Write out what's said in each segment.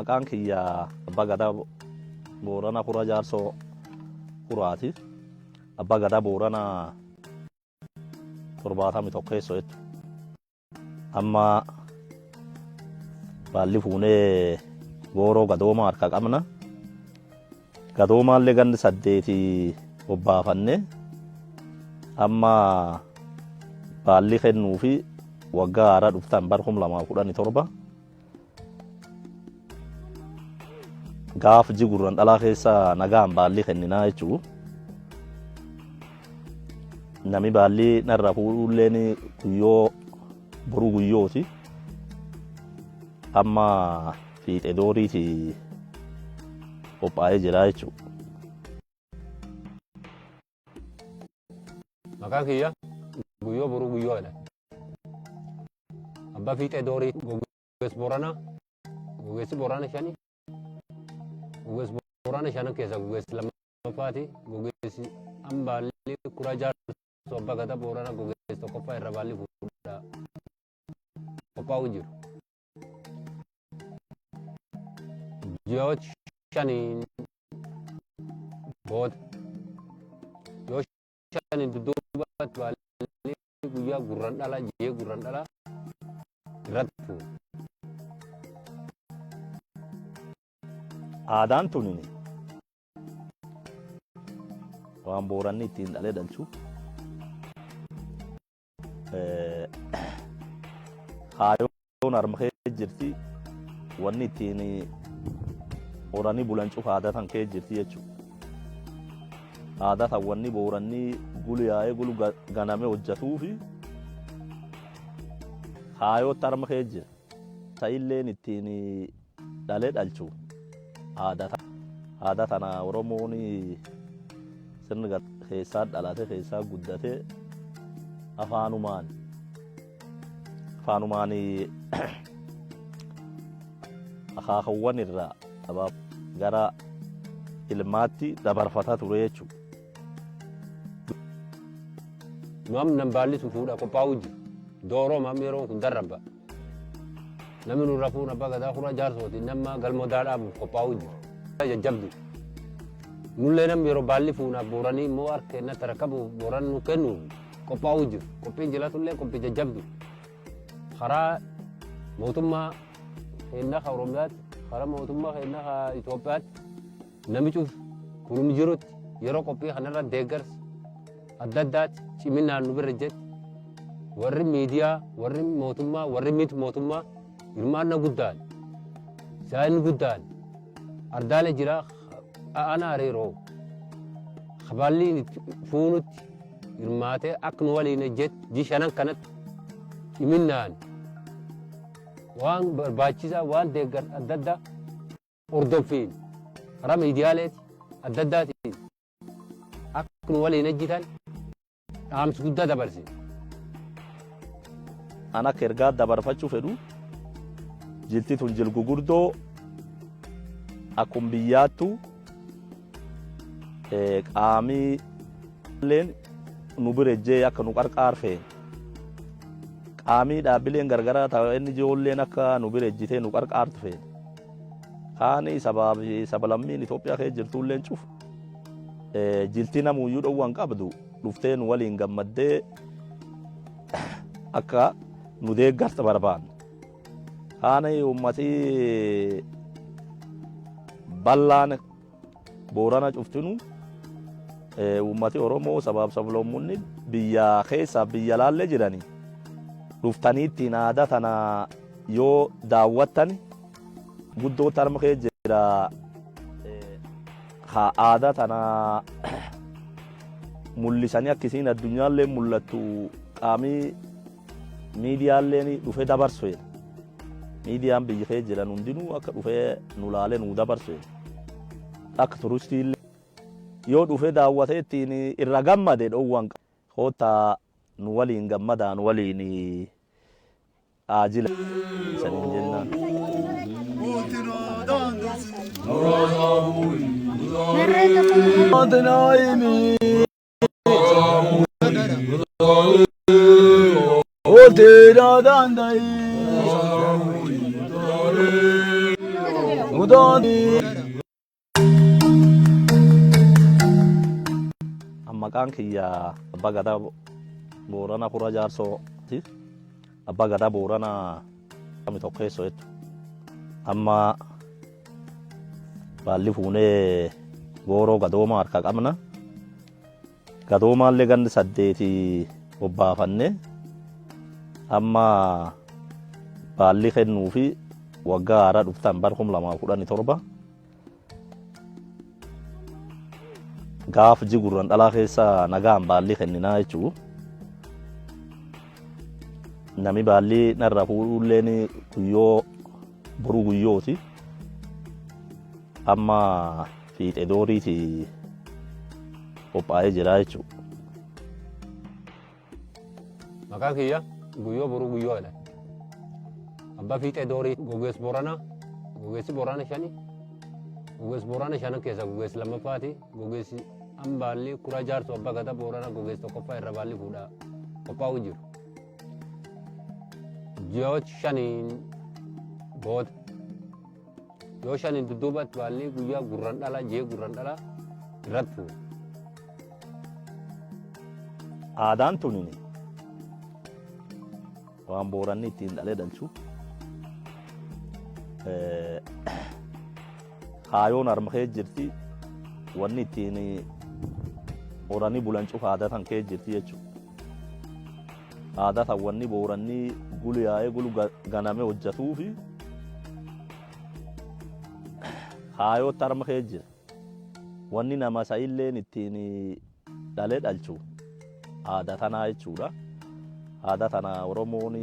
Maqaan kiyya Abbaa Gadaa Boorana Kura Jaarsoo Kuraati. Abbaa Gadaa Boorana 71 jechuudha. Amma baalli fuunee gooroo gadooma harka qabna. Gadoomaallee gandi saddeeti obbaafanne amma baalli kennuu fi waggaa haaraa dhuftan bar 2017 gaaf ji gurran dhalaa keessa nagaan baalli kenninaa jechuu. Nami baalli narra fuudhulleen guyyoo boruu guyyooti. Amma fiixee dooriiti qophaa'ee jira jechuudha. Maqaan kiyya Guyyoo Boruu Guyyoo jedhama. Abbaa Fiixee Doorii Gogeessi Booranaa Gogeessi Boorana shani Gogeessi Boorana shanan keessaa gogeessi lammaffaati. Gogeessi Ambaalli Kuraa Jaarsoo Abbaa Gadaa Boorana gogeessi tokkoffaa irra baalli fuudhaa qophaa'uu jiru. Ji'oota shaniin booda yoo shaniin dudduubatti baalli guyyaa gurran dhala jee gurran dhala irratti fuudha. Aadaan tunini waan Booranni ittiin dhalee dhalchu. Kaayoon harma kee jirti wanni ittiin horanii bulan cufa aadaa tan kee jirti jechuudha. Aadaa tan wanni Booranni gulu yaa'ee gulu ganame hojjatuufi kaayootti harma kee jira. Ta'illeen ittiin dhalee dhalchu aadaa tana Oromoon sirni keessaa dhalate keessaa guddate afaanumaan akaakawwan irraa gara ilmaatti dabarfataa ture jechuudha. Mam nan baalli sun fuudha qophaa'uu jiru. Dooroo mam yeroon kun darrabba. Namni nurra fuun abbaa gadaa kuraa jaarsooti nama galmoo daadhaabuuf qophaa'uu jiru. Jajjabdu. Nullee namni yeroo baalli fuunaaf booranii immoo harka kennatti rakkabuuf booran nu kennuuf qophaa'uu jiru. Qophiin jilatullee qophii jajjabdu. Karaa mootummaa keenya ka Oromiyaatti karaa mootummaa keenya ka Itoophiyaatti nami cuf kunum jirutti yeroo qophii kanarra deeggarsa adda addaatti ciminaan nu bira jetti warri miidiyaa warri mootummaa warri miti mootummaa hirmaanna guddaan saayinni guddaan ardaale jira ana hariiroo kabaalliin itti fuunutti hirmaatee akka nu waliin ejjetti ji shanan kanatti ciminaan waan barbaachisaa waan deeggarsa adda addaa hordoffiin karaa miidiyaaleeti adda addaatiin akka nu waliin ejjitan dhaamsi guddaa dabarsine. An akka ergaa dabarfachuu fedhu jilti tun jil gugurdoo akkum biyyaattu qaamii leen nu bira ejjee akka nu qarqaar feene. Qaamii dhaabbileen gargaraa ta NGOlleen akka nu bira ejjitee nu qarqaartu feene. Kaani sabaa fi sablammiin Itoophiyaa keessa jirtuulleen cufu jilti namuuyyuu dhowwan qabdu dhuftee nu waliin gammaddee akka nu deeggarta barbaanna. Kaani uummatii bal'aan Boorana cuftinu uummati Oromoo sabaaf sablammoonni biyya keessaa biyya laallee jirani dhuftanii ittiin aadaa tana yoo daawwattan guddoo tarma kee jira ha aadaa tana mul'isanii akkisiin addunyaallee mul'attu qaamii miidiyaalleen dhufee dabarsu. Miidiyaan biyya kee jiran hundinuu akka dhufee nu laalee nu dabarsu. Akka turistiillee yoo dhufee daawwatee ittiin irra gammade dhowwan koottaa nu waliin gammadaa nu waliin ajila saniin jennaan. Maqaan kiyya Abbaa Gadaa Boorana Kura Jaarsooti. Abbaa Gadaa Boorana tokkeessoo jechuudha. Amma baalli fuunee gooroo gadooma harka qabna. Gadoomaallee gandi 8 obbaafanne amma baalli kennuu fi waggaa haaraa dhuftan bara 2017 gaaf jigurran dhalaa keessa nagaan baalli kenninaa jechuu. Nami baalli narra fuudhulleen guyyoo boruu guyyooti. Amma fiixee dooriiti qophaa'ee jira jechuudha. Maqaan kiyya Guyyoo Boruu Guyyoo jedhama. Abbaa Fiixee Doorii Gogees Booranaa, Gogeessi Boorana shani, Gogees Boorana shanan keessaa Gogeessi lammaffaati, Gogeessi Ambaalli Kuraa Jaarsoo Abbaa Gadaa Boorana Gogeessi tokkoffaa irra baalli fuudhaa qophaa'uu jiru. Ji'oota shaniin booda yoo shaniin dudduubatti baalli guyyaa gurran dhala ji'ee gurran dhala irratti fuudha. Aadaan tun waan Booranni ittiin dhalee dhalchu. Kaayoon harma kee jirti, wanni ittiin horanii bulan cufa aadaa tan kee jirti jechuudha. Aadaa tan wanni Booranni gulu yaa'ee gulu ganame hojjetuufi kaayootti harma kee jira. Wanni nama sa'illeen ittiin dhalee dhalchu aadaa tanaa jechuudha. Aadaa tana Oromoon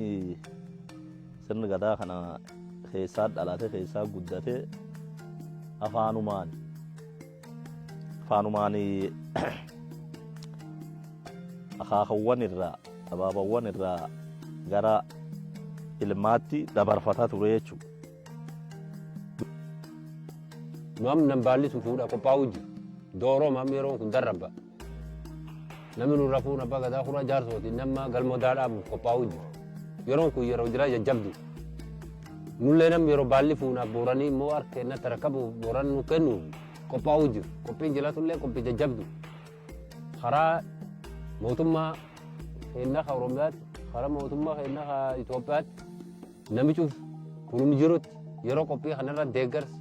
sirni gadaa kana keessaa dhalate, keessaa guddate, afaanumaan akaakawwan irraa abaabawwan irraa gara ilmaatti dabarfataa ture jechuudha. Nu amma nam baalli sun fuudha qophaa'uu jiru. Dooroo amma yeroon kun darrabba. Namni nurra fuuna abbaa gadaa kura jaarsooti nama galmoo daadhaabuuf qophaa'uu jiru. Yeroon kun yeroo jira jajjabdu. Nullee namni yeroo baalli fuunaaf Booranii immoo harka kennatti rakkabuuf Booran nu kennuuf qophaa'uu jiru. Qophiin jiratullee qophii jajjabdu. Karaa mootummaa keenya ka Oromiyaatti, karaa mootummaa keenya ka Itoophiyaatti nami cuf kunum jirutti yeroo qophii kanarra deeggarsa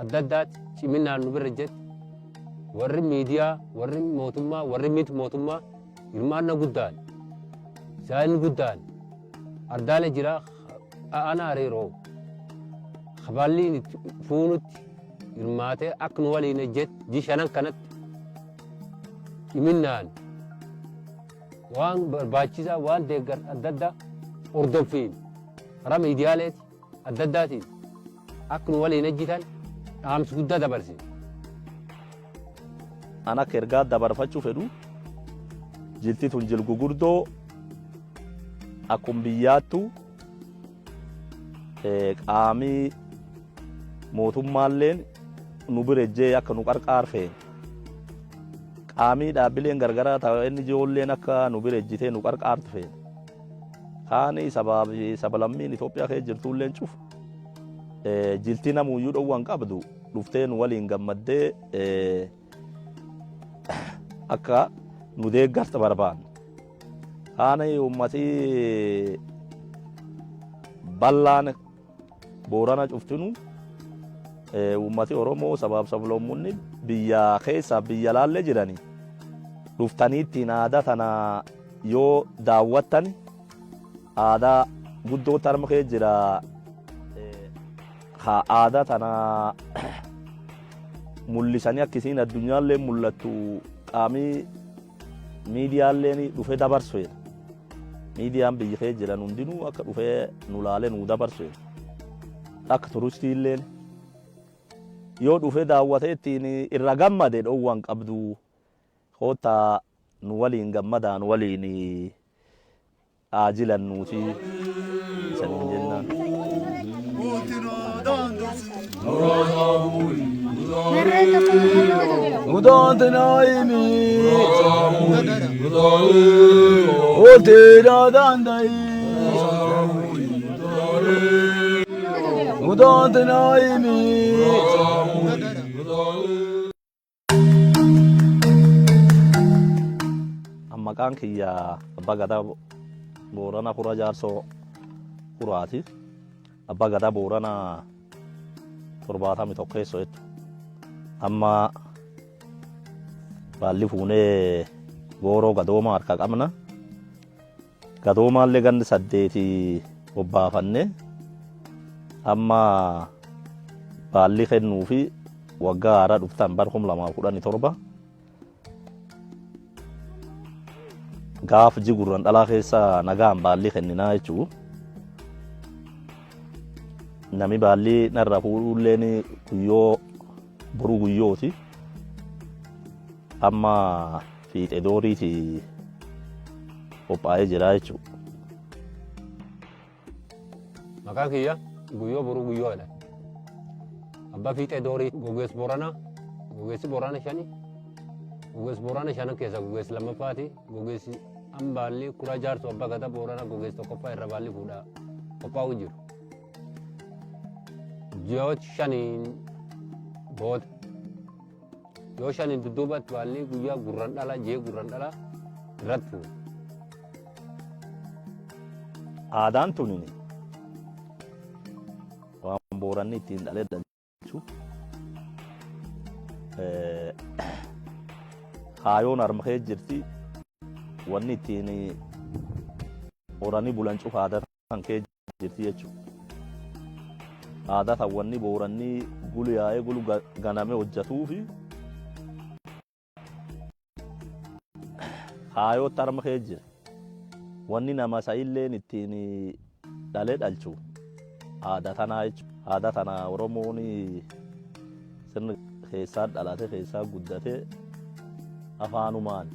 adda addaatti ciminaan nu bira jetti warri miidiyaa, warri mootummaa, warri miti mootummaa hirmaannaa guddaan saayinni guddaan ardaalee jira ana hariiroo kabaalliin itti fuunutti hirmaatee akka nu waliin ejjetti ji shanan kanatti ciminaan waan barbaachisaa waan deeggar adda addaa hordoffiin karaa miidiyaaleeti adda addaatiin akka nu waliin ejjitan dhaamsi guddaa dabarsine. An akka ergaa dabarfachuu fedhu, jilti tun jil gugurdoo akkum biyyaattu qaamii mootummaalleen nu bira ejjee akka nu qarqaar feene. Qaamii dhaabbileen gargaraa ta'e inni ijoolleen akka nu bira ejjitee nu qarqaartu feene. Kaani sabaaf sablammiin Itoophiyaa keessa jirtulleen cufu jilti namuyyuu dhowwan qabdu dhuftee nu waliin gammaddee akka nu deeggarta barbaanna. Kaani uummatii bal'aan Boorana cuftinu, uummati Oromoo sabaaf sablammoonni biyya keessaa biyya laallee jirani dhuftanii ittiin aadaa tana yoo daawwattan aadaa guddoo tarma kee jira. Ha aadaa tana mul'isanii akkisiin addunyaallee mul'attu qaamii miidiyaalleen dhufee dabarsu. Miidiyaan biyya kee jiran hundinuu akka dhufee nu laalee nu dabarsu. Akka turistiilleen yoo dhufee daawwatee ittiin irra gammade dhoowwan qabdu, koottaa nu waliin gammadaa, nu waliin haa jilannuuti isaniin jennaan. Mudaantinaayimi. Maqaan kiyya Abbaa Gadaa Boorana Kura Jaarsoo Kuraati. Abbaa Gadaa Boorana 71 jettu. Amma baalli fuunee gooroo gadooma harka qabna. Gadoomaallee gandi 8 obbaafanne amma baalli kennuu fi waggaa haaraa dhuftan bara 2017 gaaf jigurran dhalaa keessa nagaan baalli kenninaa jechuu. Nami baalli narra fuudhulleen guyyoo boruu guyyooti. Amma fiixee dooriiti qophaa'ee jira jechuudha. Maqaan kiyya Guyyoo Boruu Guyyoo jedhama. Abbaa Fiixee Doorii Gogeessi Booranaa, Gogeessi Boorana shani, Gogeessi Boorana shanan keessaa Gogeessi lammaffaati. Gogeessi Ambaalli Kuraa Jaarsoo Abbaa Gadaa Boorana Gogeessi tokkoffaa irra baalli fuudhaa qophaa'uu jiru. Ji'oota shaniin booda yoo shaniin dudduubatti baalli guyyaa gurran dhala ji'ee gurran dhala irratti fuudha. Aadaan tun waan Booranni ittiin dhalee dhalchu. Kaayoon harma kee jirti, wanni ittiin horanii bulan cufa aadaa tan kee jirti jechuudha. Aadaa tan wanni Booranni gulu yaa'ee gulu ganame hojjetuufi kaayootti harma kee jira. Wanni nama sa'illeen ittiin dhalee dhalchu aadaa tanaa jechuudha. Aadaa tana Oromoon sirni keessaa dhalate keessaa guddate afaanumaan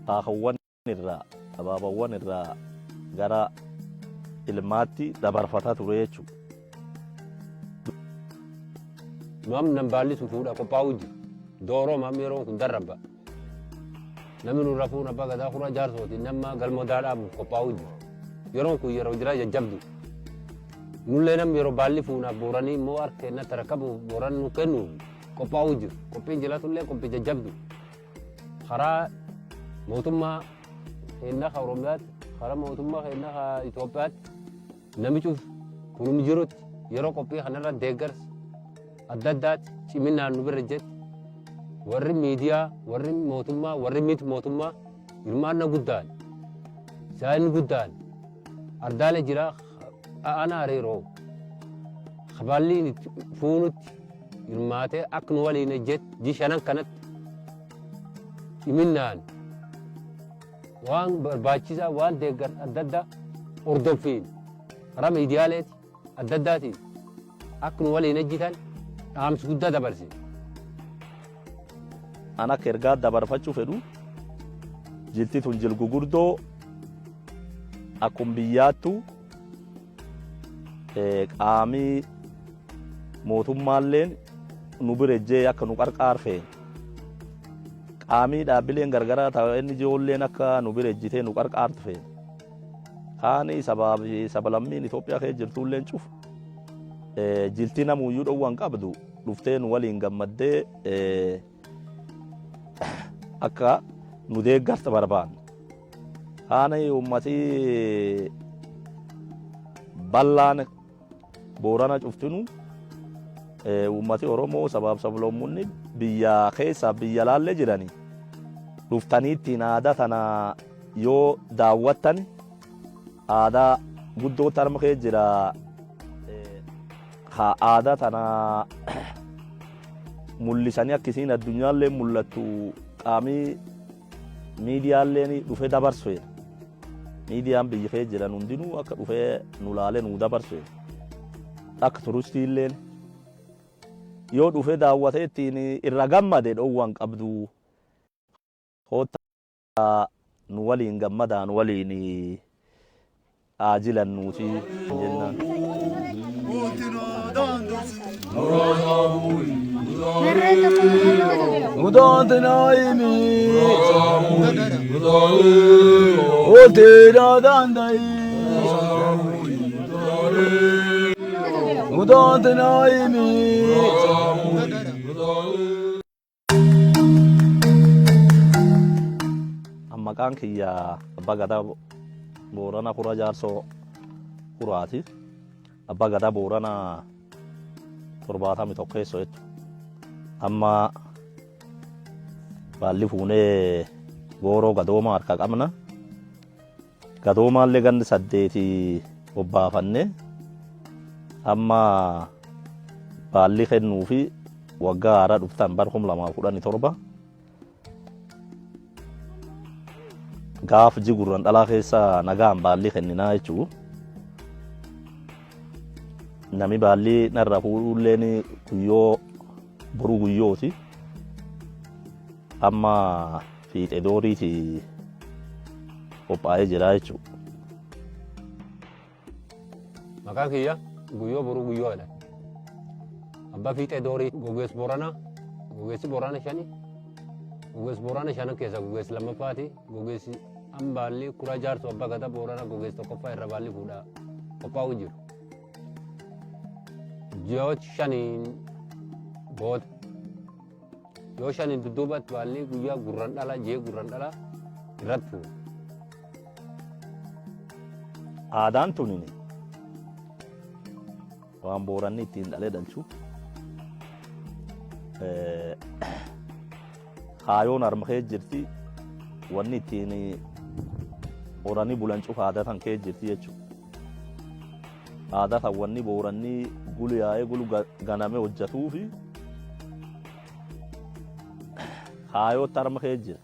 akaakawwan irraa abaabawwan irraa gara ilmaatti dabarfataa ture jechuudha. Nu amma nam baalli sun fuudha qophaa'uu jiru. Dooroo amma yeroon kun darrabba. Namni nurra fuun abbaa gadaa kura jaarsooti nama galmoo daadhaabuuf qophaa'uu jiru. Yeroon kun yeroo jira jajjabdu. Nullee nam yeroo baalli fuunaaf Booranii immoo harka kennatti rakkabuuf Booran nu kennuuf qophaa'uu jiru. Qophiin jilatullee qophii jajjabdu. Karaa mootummaa keenya ka Oromiyaatti, karaa mootummaa keenya ka Itoophiyaatti nami cuf kunum jirutti yeroo qophii kanarra deeggarsa adda addaatti ciminaan nu bira jetti warri miidiyaa, warri mootummaa, warri miti mootummaa hirmaanna guddaan saayinni guddaan ardaalee jira aanaa hariiroo kabaalliin itti fuunutti hirmaatee akka nu waliin ejjetti ji shanan kanatti ciminaan waan barbaachisaa waan deeggarsa adda addaa hordoffiin karaa miidiyaaleeti adda addaatiin akka nu waliin ejjitan dhaamsi guddaa dabarse. An akka ergaa dabarfachuu fedhu, jilti tun jil gugurdoo akkum biyyaattu qaamii mootummaalleen nu bira ejjee akka nu qarqaar feene. Qaamii dhaabbileen gargaraa ta'e inni ijoolleen akka nu bira ejjitee nu qarqaartu feene. Kaani sabaa fi sablammiin Itoophiyaa keessa jirtulleen cufu jilti namuyyuu dhowwan qabdu dhuftee nu waliin gammaddee akka nu deeggarta barbaanna. Kaani ummati bal'aan Boorana cuftinu, ummati Oromoo sabaaf sablammoonni biyya keessaa biyya laallee jirani dhuftanii ittiin aadaa tana yoo daawwattan aadaa guddootti harma kee jira. Ha aadaa tana mul'isanii akka isiin addunyaallee mul'attu qaamii miidiyaalleen dhufee dabarsu jedha. Miidiyaan biyya kee jiran hundinuu akka dhufee nu laalee nu dabarsu jedha. Akka turistiilleen yoo dhufee daawwatee ittiin irra gammade dhowwan qabdu. Koottaa nu waliin gammadaa, nu waliin haa jilannuuti jennaan. Mudaantinaayimi. Olteedha danda'i. Mudante naimi. Maqaan kiyya Abbaa Gadaa Boorana Kura Jaarsoo Kuraati. Abbaa Gadaa Boorana 71 jechuudha. Amma baalli fuunee gooroo gadooma harka qabna. Gadoomaallee gandi 8 obbaafanne amma baalli kennuu fi waggaa haaraa dhuftan bara 2017 gaaf jigurran dhalaa keessa nagaan baalli kenninaa jechuu. Nami baalli narra fuudhulleen guyyoo boruu guyyooti. Amma fiixee dooriiti qophaa'ee jira jechuudha. Maqaan kiyya Guyyoo Boruu Guyyoo jedhama. Abbaa Fiixee Doorii Gogeessi Booranaa, Gogeessi Boorana shani, Gogeessi Boorana shanan keessaa Gogeessi lammaffaati. Gogeessi Ambaalli Kuraa Jaarsoo Abbaa Gadaa Boorana Gogeessi tokkoffaa irra baalli fuudhaa qophaa'uu jiru. Ji'oota shaniin booda yoo shaniin dudduubatti baalli guyyaa gurran dhala ji'ee gurran dhala irratti fuudha. Aadaan tunin waan Booranni ittiin dhalee dhalchu. Kaayoon harma kee jirti, wanni ittiin horanii bulan cufa aadaa tan kee jirti jechuudha. Aadaa tan wanni Booranni gulu yaa'ee gulu ganame hojjetuufi kaayootti harma kee jira.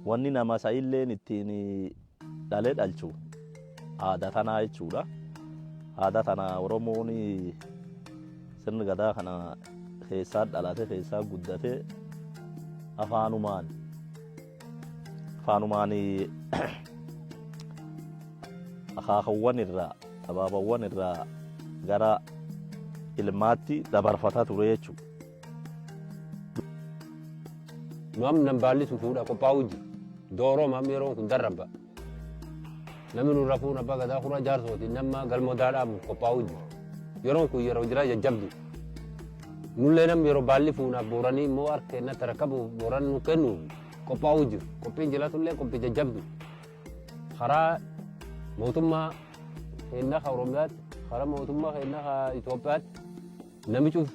Wanni nama sa'illeen ittiin dhalee dhalchu aadaa tanaa jechuudha. Aadaa tana Oromoon sirni gadaa kana keessaa dhalate, keessaa guddate, afaanumaan akaakawwan irraa abaabawwan irraa gara ilmaatti dabarfataa ture jechuudha. Nu amma nam baalli sun fuudha qophaa'uu jiru. Dooroo amma yeroon kun darrabba. Namni nurra fuun abbaa gadaa kura jaarsooti nama galmoo daadhaabuuf qophaa'uu jiru. Yeroon kun yeroo jira jajjabdu. Nullee namni yeroo baalli fuunaaf Booranii immoo harka kennatti rakkabuuf Booran nu kennuuf qophaa'uu jiru. Qophiin jilatullee qophii jajjabdu. Karaa mootummaa keenya ka Oromiyaatti, karaa mootummaa keenya ka Itoophiyaatti, nami cuf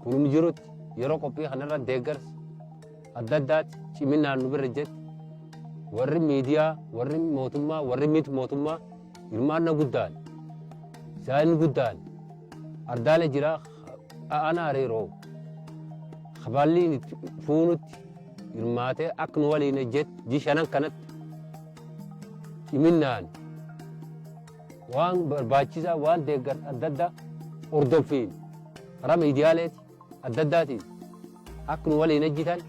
kunum jirutti yeroo qophii kanarra deeggarsa adda addaatti ciminaan nu bira jetti, warri miidiyaa, warri mootummaa, warri miti mootummaa hirmaannaa guddaan isaan guddaan ardaalee jira ana hariiroo kabaalliin itti fuunutti hirmaatee akka nu waliin ejjetti ji shanan kanatti ciminaan waan barbaachisaa waan deeggarsa adda addaa hordoffiin karaa miidiyaaleeti adda addaatiin akka nu waliin ejjitan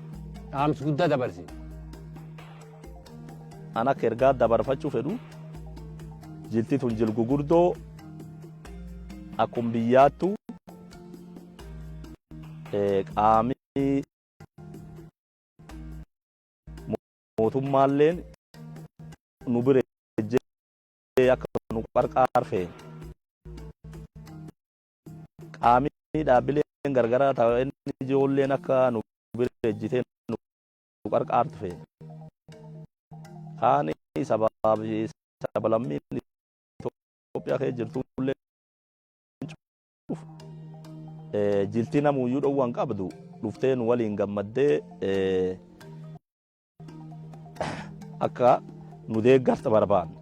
dhaamsi guddaa dabarse. An akka ergaa dabarfachuu fedhu, jilti tun jil gugurdoo akkum biyyaattu qaamii mootummaalleen nu bira ejjee akka nu qarqaar feene. Qaamii dhaabbileen gargaraa ta'an ijoolleen akka nu bira ejjitee nu qarqaartu feene. Kaan sabaaf sablammiin Itoophiyaa keessa jirtullee cufu jilti namuyyuu dhowwan qabdu dhuftee nu waliin gammaddee akka nu deeggarta barbaanna.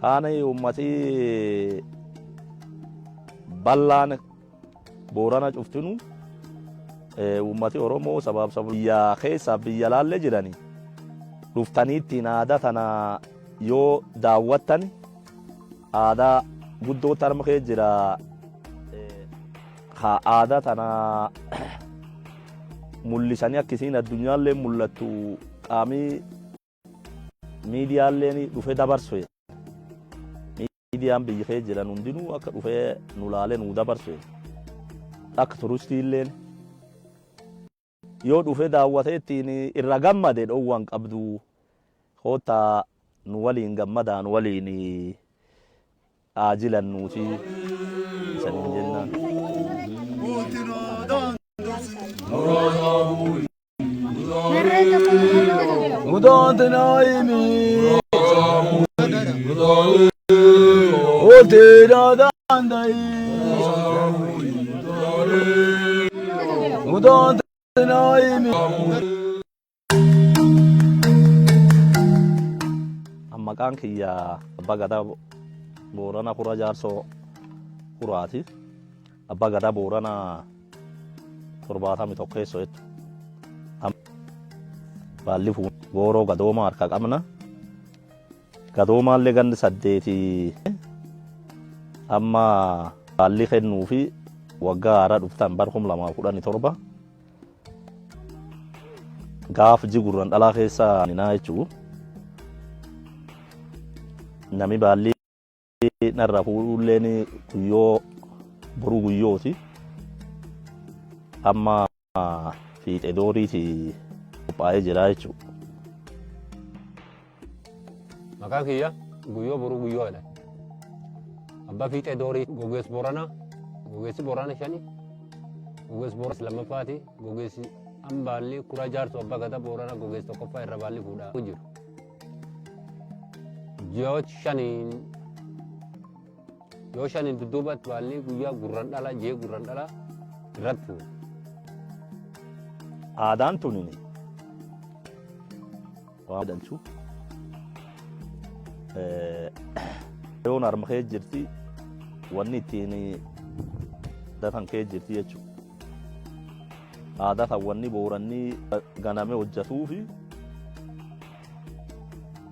Kaan uummatii bal'aan Boorana cuftinu, uummati Oromoo sabaaf sab biyya keessaa biyya laallee jirani dhuftanii ittiin aadaa tana yoo daawwattan aadaa guddoo tarma kee jira. Ha aadaa tana mul'isanii akka isiin addunyaallee mul'attu qaamii miidiyaalleen dhufee dabarsu. Miidiyaan biyya kee jiran hundinuu akka dhufee nu laalee nu dabarsu. Akka turistiilleen yoo dhufee daawwatee ittiin irra gammade dhowwan qabdu, koottaa nu waliin gammadaa, nu waliin. Haa jilannuuti isaniin jennaan. Maqaan kiyya Abbaa Gadaa Boorana Kura Jaarsoo Kuraati. Abbaa Gadaa Boorana 71 jettu. Baalli gooroo gadooma harka qabna. Gadoomaallee ganni 8 amma baalli kennuu fi waggaa haaraa dhuftan bar 2017 gaaf ji gurran dhalaa keessa ninaa jechuu nami baalli narra fuudhulleen guyyoo boruu guyyooti amma fiixee dooriiti qophaa'ee jira jechuudha. Maqaan kiyya Guyyoo Boruu Guyyoo jedhama. Abbaa Fiixee Doorii Gogeessi Booranaa, Gogeessi Boorana shani, Gogeessi Boorana lammaffaati, Gogeessi Ambaalli Kuraa Jaarsoo Abbaa Gadaa Boorana Gogeessi tokkoffaa irra baalli fuudhaa jiru. Ji'oota shaniin yoo shaniin dudduubatti baalli guyyaa gurran dhala ji'ee gurran dhala irratti fuudha. Aadaan tunini waan dhalchu yoon harma kee jirti wanni ittiin datan kee jirti jechuudha. Aadaa tan wanni booranni ganame hojjatuufi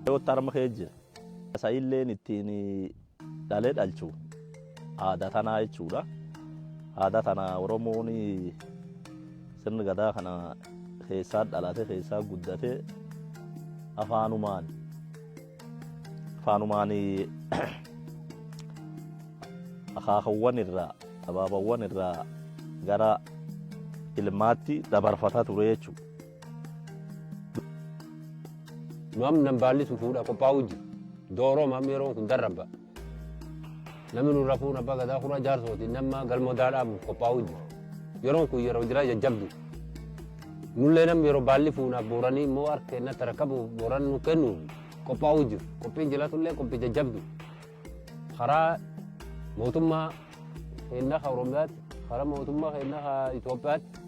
yoo harma kee jira. Sa'illeen ittiin dhalee dhalchu aadaa tanaa jechuudha. Aadaa tana Oromoon sirni gadaa kana keessaa dhalate keessaa guddate afaanumaan akaakawwan irraa abaabawwan irraa gara ilmaatti dabarfataa ture jechuudha. Nu amma nam baalli sun fuudha qophaa'uu jiru. Dooroo amma yeroon kun darrabba. Namni nurra fuun abbaa gadaa kura jaarsooti nama galmoo daadhaabuuf qophaa'uu jiru. Yeroon kun yeroo jira jajjabdu. Nullee namni yeroo baalli fuunaaf booranii immoo harka kennatti rakkabuuf booran nu kennuuf qophaa'uu jiru. Qophiin jiratullee qophii jajjabdu. Karaa mootummaa keenya ka Oromiyaatti, karaa mootummaa keenya ka Itoophiyaatti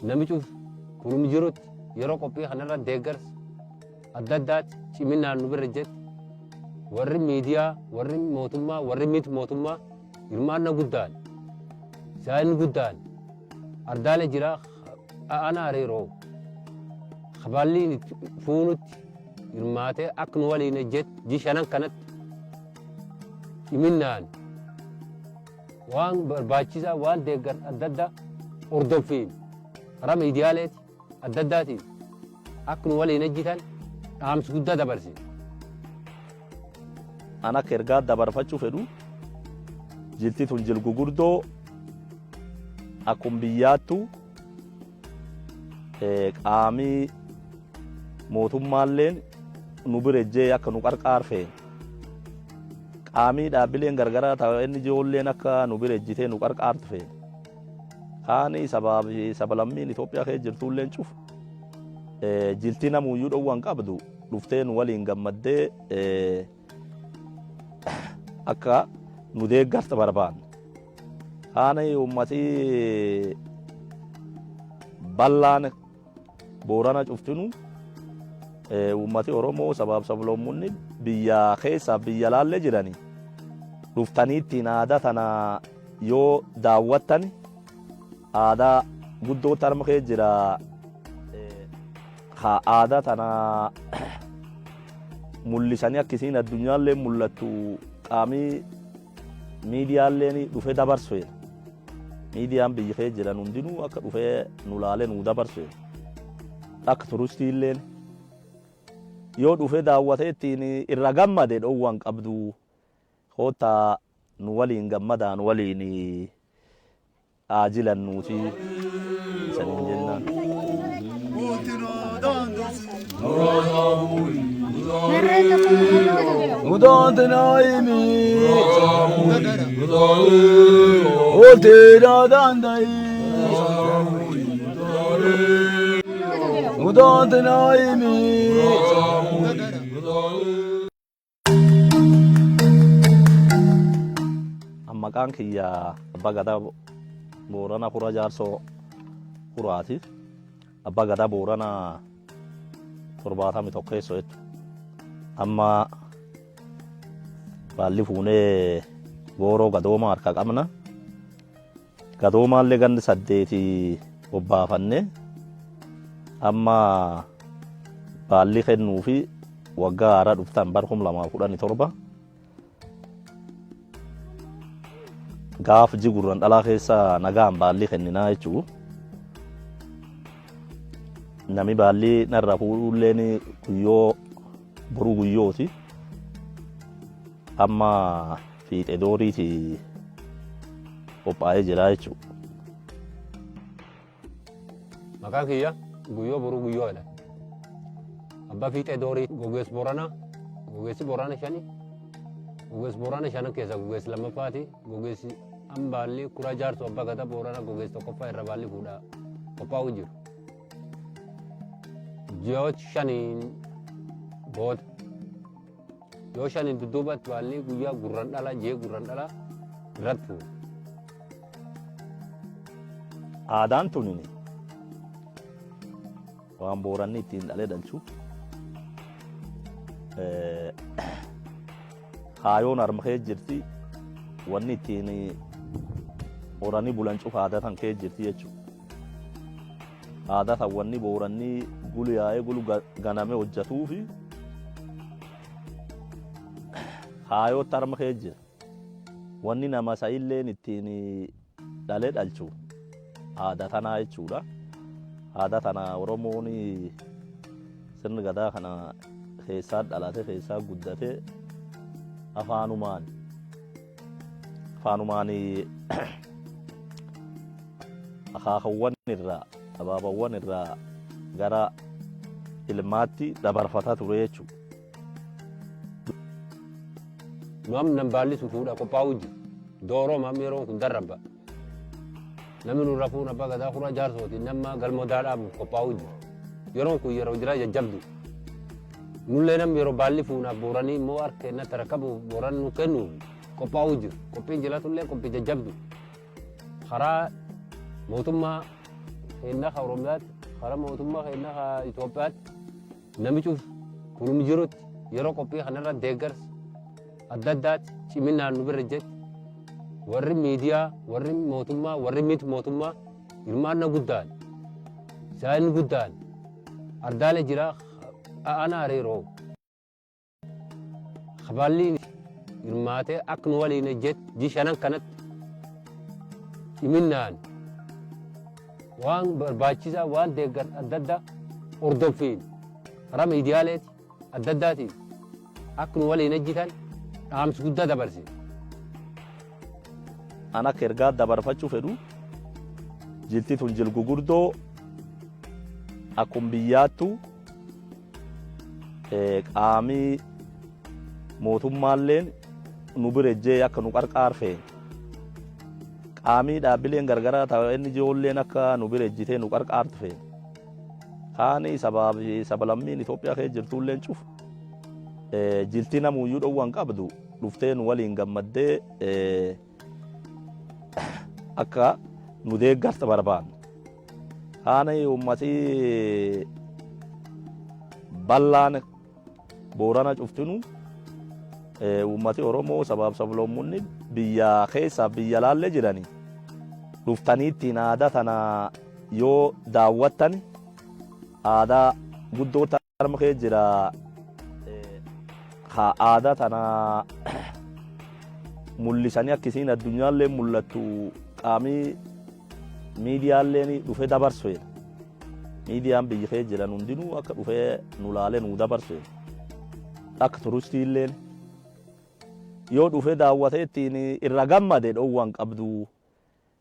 nami cuf kunum jirutti yeroo qophii kanarra deeggarsa adda addaatti ciminaan nu bira jetti warri miidiyaa, warri mootummaa, warri miti mootummaa hirmaanna guddaan, saayinni guddaan ardaale jira ana hariiroo kabaalliin itti fuunutti hirmaatee akka nu waliin ejjetti ji shanan kanatti ciminaan waan barbaachisaa waan deeggar adda addaa hordoffiin karaa miidiyaaleeti adda addaatiin akka nu waliin ejjitan dhaamsi guddaa dabarsina. An akka ergaa dabarfachuu fedhu jilti tun jil gugurdoo akkum biyyaattu qaamii mootummaalleen nu bira ejjee akka nu qarqaar feene. Qaamii dhaabbileen gargaraa ta'e inni ijoolleen akka nu bira ejjitee nu qarqaartu feene. Kaani sabaa fi sabalammiin Itoophiyaa keessa jirtulleen cufu jilti namuyyuu dhowwan qabdu dhuftee nu waliin gammaddee akka nu deeggarta barbaanna. Kaani uummatii bal'aan Boorana cuftinu uummati Oromoo sabaaf sablammoonni biyya keessaa biyya laallee jirani dhuftanii ittiin aadaa tana yoo daawwattan aadaa guddoo tarma kee jira ka aadaa tana mul'isanii akkisiin addunyaallee mul'attu qaamii miidiyaalleen dhufee dabarsu jedha. Miidiyaan biyya kee jiran hundinuu akka dhufee nu laalee nu dabarsu jedha. Akka turistiilleen yoo dhufee daawwatee ittiin irra gammade dhowwan qabdu koottaa nu waliin gammadaa nu waliin haa jilannuuti isaniin jennaan. Udaantinaayimi. Olteedhaa daandayi. Udaantinaayimi. Maqaan kiyya Abbaa Gadaa Boorana Kura Jaarsoo Kuraati. Abbaa Gadaa Boorana 71 jechuudha. Amma baalli fuunee gooroo gadooma harka qabna. Gadoomaallee ganni 8 obbaafanne amma baalli kennuu fi waggaa haaraa dhuftan bara 2017 gaaf ji gurran dhalaa keessa nagaan baalli kenninaa jechuu. Nami baalli narra fuudhulleen guyyoo boruu guyyooti. Amma fiixee dooriiti qophaa'ee jira jechuudha. Maqaan kiyya Guyyoo Boruu Guyyoo jedhama. Abbaa Fiixee Doorii Gogees Booranaa, Gogeessi Boorana shani, Gogees Boorana shanan keessa Gogeessi lammaffaati, Gogeessi Ambaalli Kuraa Jaarsoo Abbaa Gadaa Boorana Gogeessi tokkoffaa irra baalli fuudhaa qophaa'uu jiru. Ji'oota shaniin booda yoo shaniin dudduubatti baalli guyyaa gurran dhala ji'ee gurran dhala irratti fuudha. Aadaan tunini waan Booranni ittiin dhalee dhalchu. Kaayoon harma kee jirti, wanni ittiin horanii bulan cufa aadaa tan kee jirti jechuudha. Aadaa tan wanni Booranni gulu yaa'ee gulu ganame hojjatuufi kaayootti harma kee jira. Wanni nama sa'illeen ittiin dhalee dhalchu aadaa tanaa jechuudha. Aadaa tana Oromoon sirni gadaa kana keessaa dhalate, keessaa guddate, afaanumaan akaakawwan irraa abaabawwan irraa gara ilmaatti dabarfataa ture jechuudha. Nu amma nam baalli sun fuudha qophaa'uu jiru. Dooroo amma yeroon kun darrabba. Namni nurra fuun abbaa gadaa kura jaarsooti nama galmoo daadhaabuuf qophaa'uu jiru. Yeroon kun yeroo jira jajjabdu. Nullee nam yeroo baalli fuunaaf Booranii immoo harka kennatti rakkabuuf Booran nu kennuuf qophaa'uu jiru. Qophiin jilatullee qophii jajjabdu. Karaa mootummaa keenya ka Oromiyaatti, karaa mootummaa keenya ka Itoophiyaatti nami cuf kunum jirutti yeroo qophii kanarra deeggarsa adda addaatti ciminaan nu bira jetti warri miidiyaa, warri mootummaa, warri miti mootummaa hirmaanna guddaan isaan guddaan ardaalee jira ana hariiroo kabaalliin hirmaatee akka nu waliin hojjetu ji shanan kanatti ciminaan waan barbaachisaa waan deeggar adda addaa hordoffiin karaa miidiyaaleeti adda addaatiin akka nu waliin hojjetan dhaamsi guddaa dabarse. An akka ergaa dabarfachuu fedhu, jilti tun jil gugurdoo akkum biyyaattu qaamii mootummaalleen nu bira ejjee akka nu qarqaar feene. Qaamii dhaabbileen gargaraa ta'e inni ijoolleen akka nu bira ejjitee nu qarqaartu feene. Kaani sabaa fi sablammiin Itoophiyaa keessa jirtulleen cufu jilti namuyyuu dhowwan qabdu dhuftee nu waliin gammaddee akka nu deeggarta barbaanna. Kaani uummatii bal'aan Boorana cuftinu, uummati Oromoo sabaaf sablammoonni biyya keessaa biyya laallee jirani dhuftanii ittiin aadaa tana yoo daawwattan aadaa guddoo tarma kee jira. Ha aadaa tana mul'isanii akka isiin addunyaallee mul'attu qaamii miidiyaalleen dhufee dabarsu jedha. Miidiyaan biyya kee jiran hundinuu akka dhufee nu laalee nu dabarsu jedha. Akka turistiilleen yoo dhufee daawwatee ittiin irra gammade dhowwan qabdu,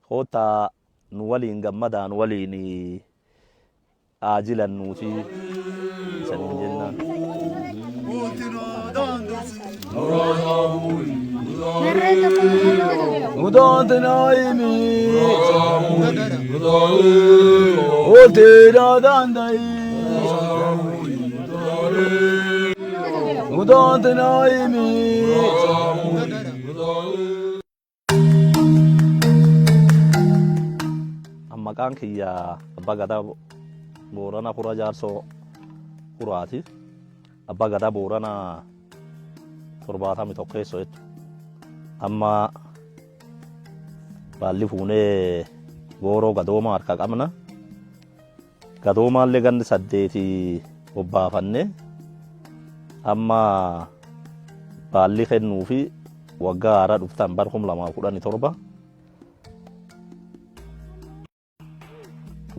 koottaa nu waliin gammadaa, nu waliin haa jilannuuti isaniin jennaan. Maqaan kiyya Abbaa Gadaa Boorana Kura Jaarsoo Kuraati. Abbaa Gadaa Boorana 71 jechuudha. Amma baalli fuunee gooroo gadooma harka qabna. Gadoomaallee ganni 8 obbaafanne amma baalli kennuu fi waggaa haaraa dhuftan bara 2017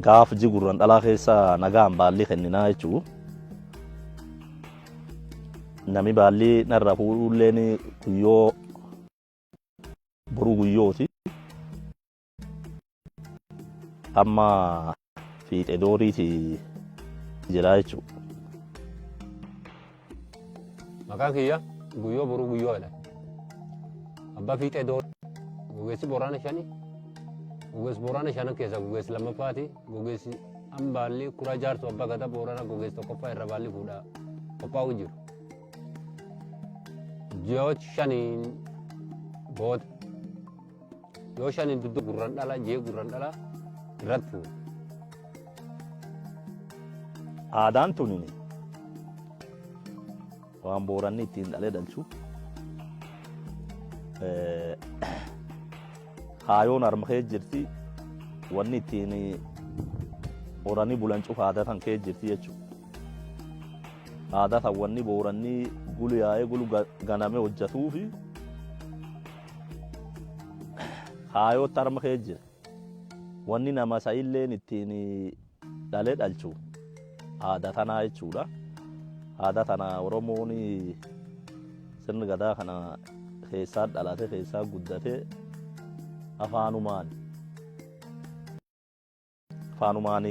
gaaf ji gurran dhalaa keessa nagaan baalli kenninaa jechuu. Nami baalli narra fuudhulleen guyyoo boruu guyyooti. Amma fiixee dooriiti jira jechuudha. Maqaan kiyya Guyyoo Boruu Guyyoo jedhama. Abbaa fiixee doorii. Gogeessi Boorana shani. Gogeessi Boorana shanan keessaa gogeessi lammaffaati. Gogeessi ambaalli kuraa jaarsu abbaa gadaa Boorana gogeessi tokkoffaa irra baalli fuudhaa qophaa'uu jiru. Ji'oota shaniin booda yoo shaniin duddu gurran dhala jee gurran dhala irratti fuudha. Aadaan tunin waan Booranni ittiin dhalee dhalchu. Kaayoon harma kee jirti, wanni ittiin horanii bulan cufa aadaa tan kee jirti jechuudha. Aadaa tan wanni Booranni gulu yaa'ee gulu ganame hojjatuufi kaayootti harma kee jira. Wanni nama sa'illeen ittiin dhalee dhalchu aadaa tanaa jechuudha. Aadaa tana Oromoon sirni gadaa kana keessaa dhalate, keessaa guddate, afaanumaan. Afaanumaan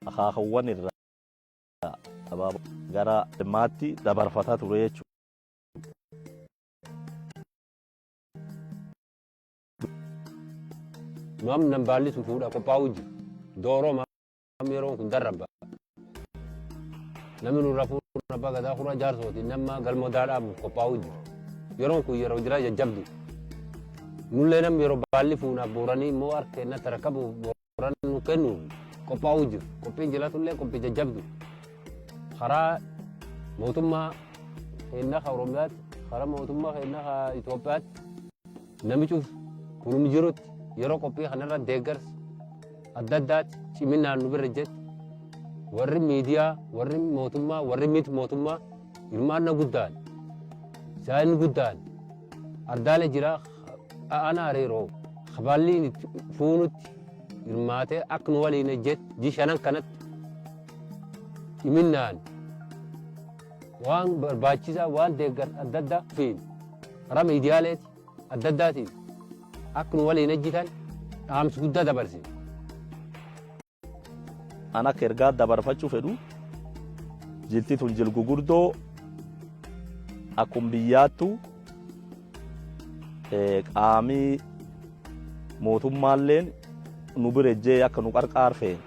akaakawwan irraa gara ilmaatti dabarfataa ture jechuudha. Nu amma nan baalli sun fuudha qophaa'uu jiru. Dooroo amma yeroon kun darrabba. Namni nurra fuudha abbaa gadaa kura jaarsooti nama galma dhaabuuf qophaa'uu jiru. Yeroon kun yeroo jira jajjabdu. Nullee namni yeroo baalli fuunaaf booranii immoo harka kennatti rakkabuuf booran nu kennuuf qophaa'uu jiru. Qophiin jiratullee qophii jajjabdu. Karaa mootummaa keenya ka Oromiyaatti, karaa mootummaa keenya ka Itoophiyaatti nami cuf kunum jirutti yeroo qophii kanarra deeggarsa adda addaatti ciminaan nu bira jetti warri miidiyaa, warri mootummaa, warri miti mootummaa hirmaannaa guddaan saayinni guddaan ardaalee jira ana hariiroo kabaalli fuunutti hirmaatee akka nu waliin hojjetu ji shanan kanatti ciminaan waan barbaachisaa waan deeggarsa adda addaa fi karaa miidiyaaleeti adda addaatiin akka nu waliin hojjetan dhaamsi guddaa dabarsine. An akka ergaa dabarfachuu fedhu, jilti tun jil gugurdoo akkum biyyaattu qaamii mootummaalleen nu bira ejjee akka nu qarqaar feene.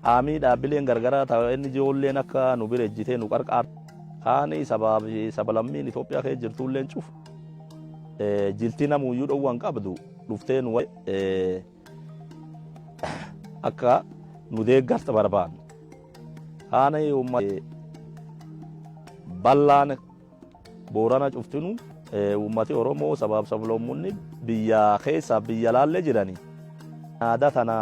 Qaamii dhaabbileen gargaraa ta'e inni ijoolleen akka nu bira ejjitee nu qarqaar. Kaani sabaaf sabalammiin Itoophiyaa keessa jirtulleen cufu jilti namuyyuu dhowwan qabdu dhuftee nu akka nu deeggarta barbaanna. Kaani uummata bal'aan Boorana cuftinu, uummati Oromoo sabaaf sablammoonni biyya keessaa biyya laallee jirani. Aadaa tana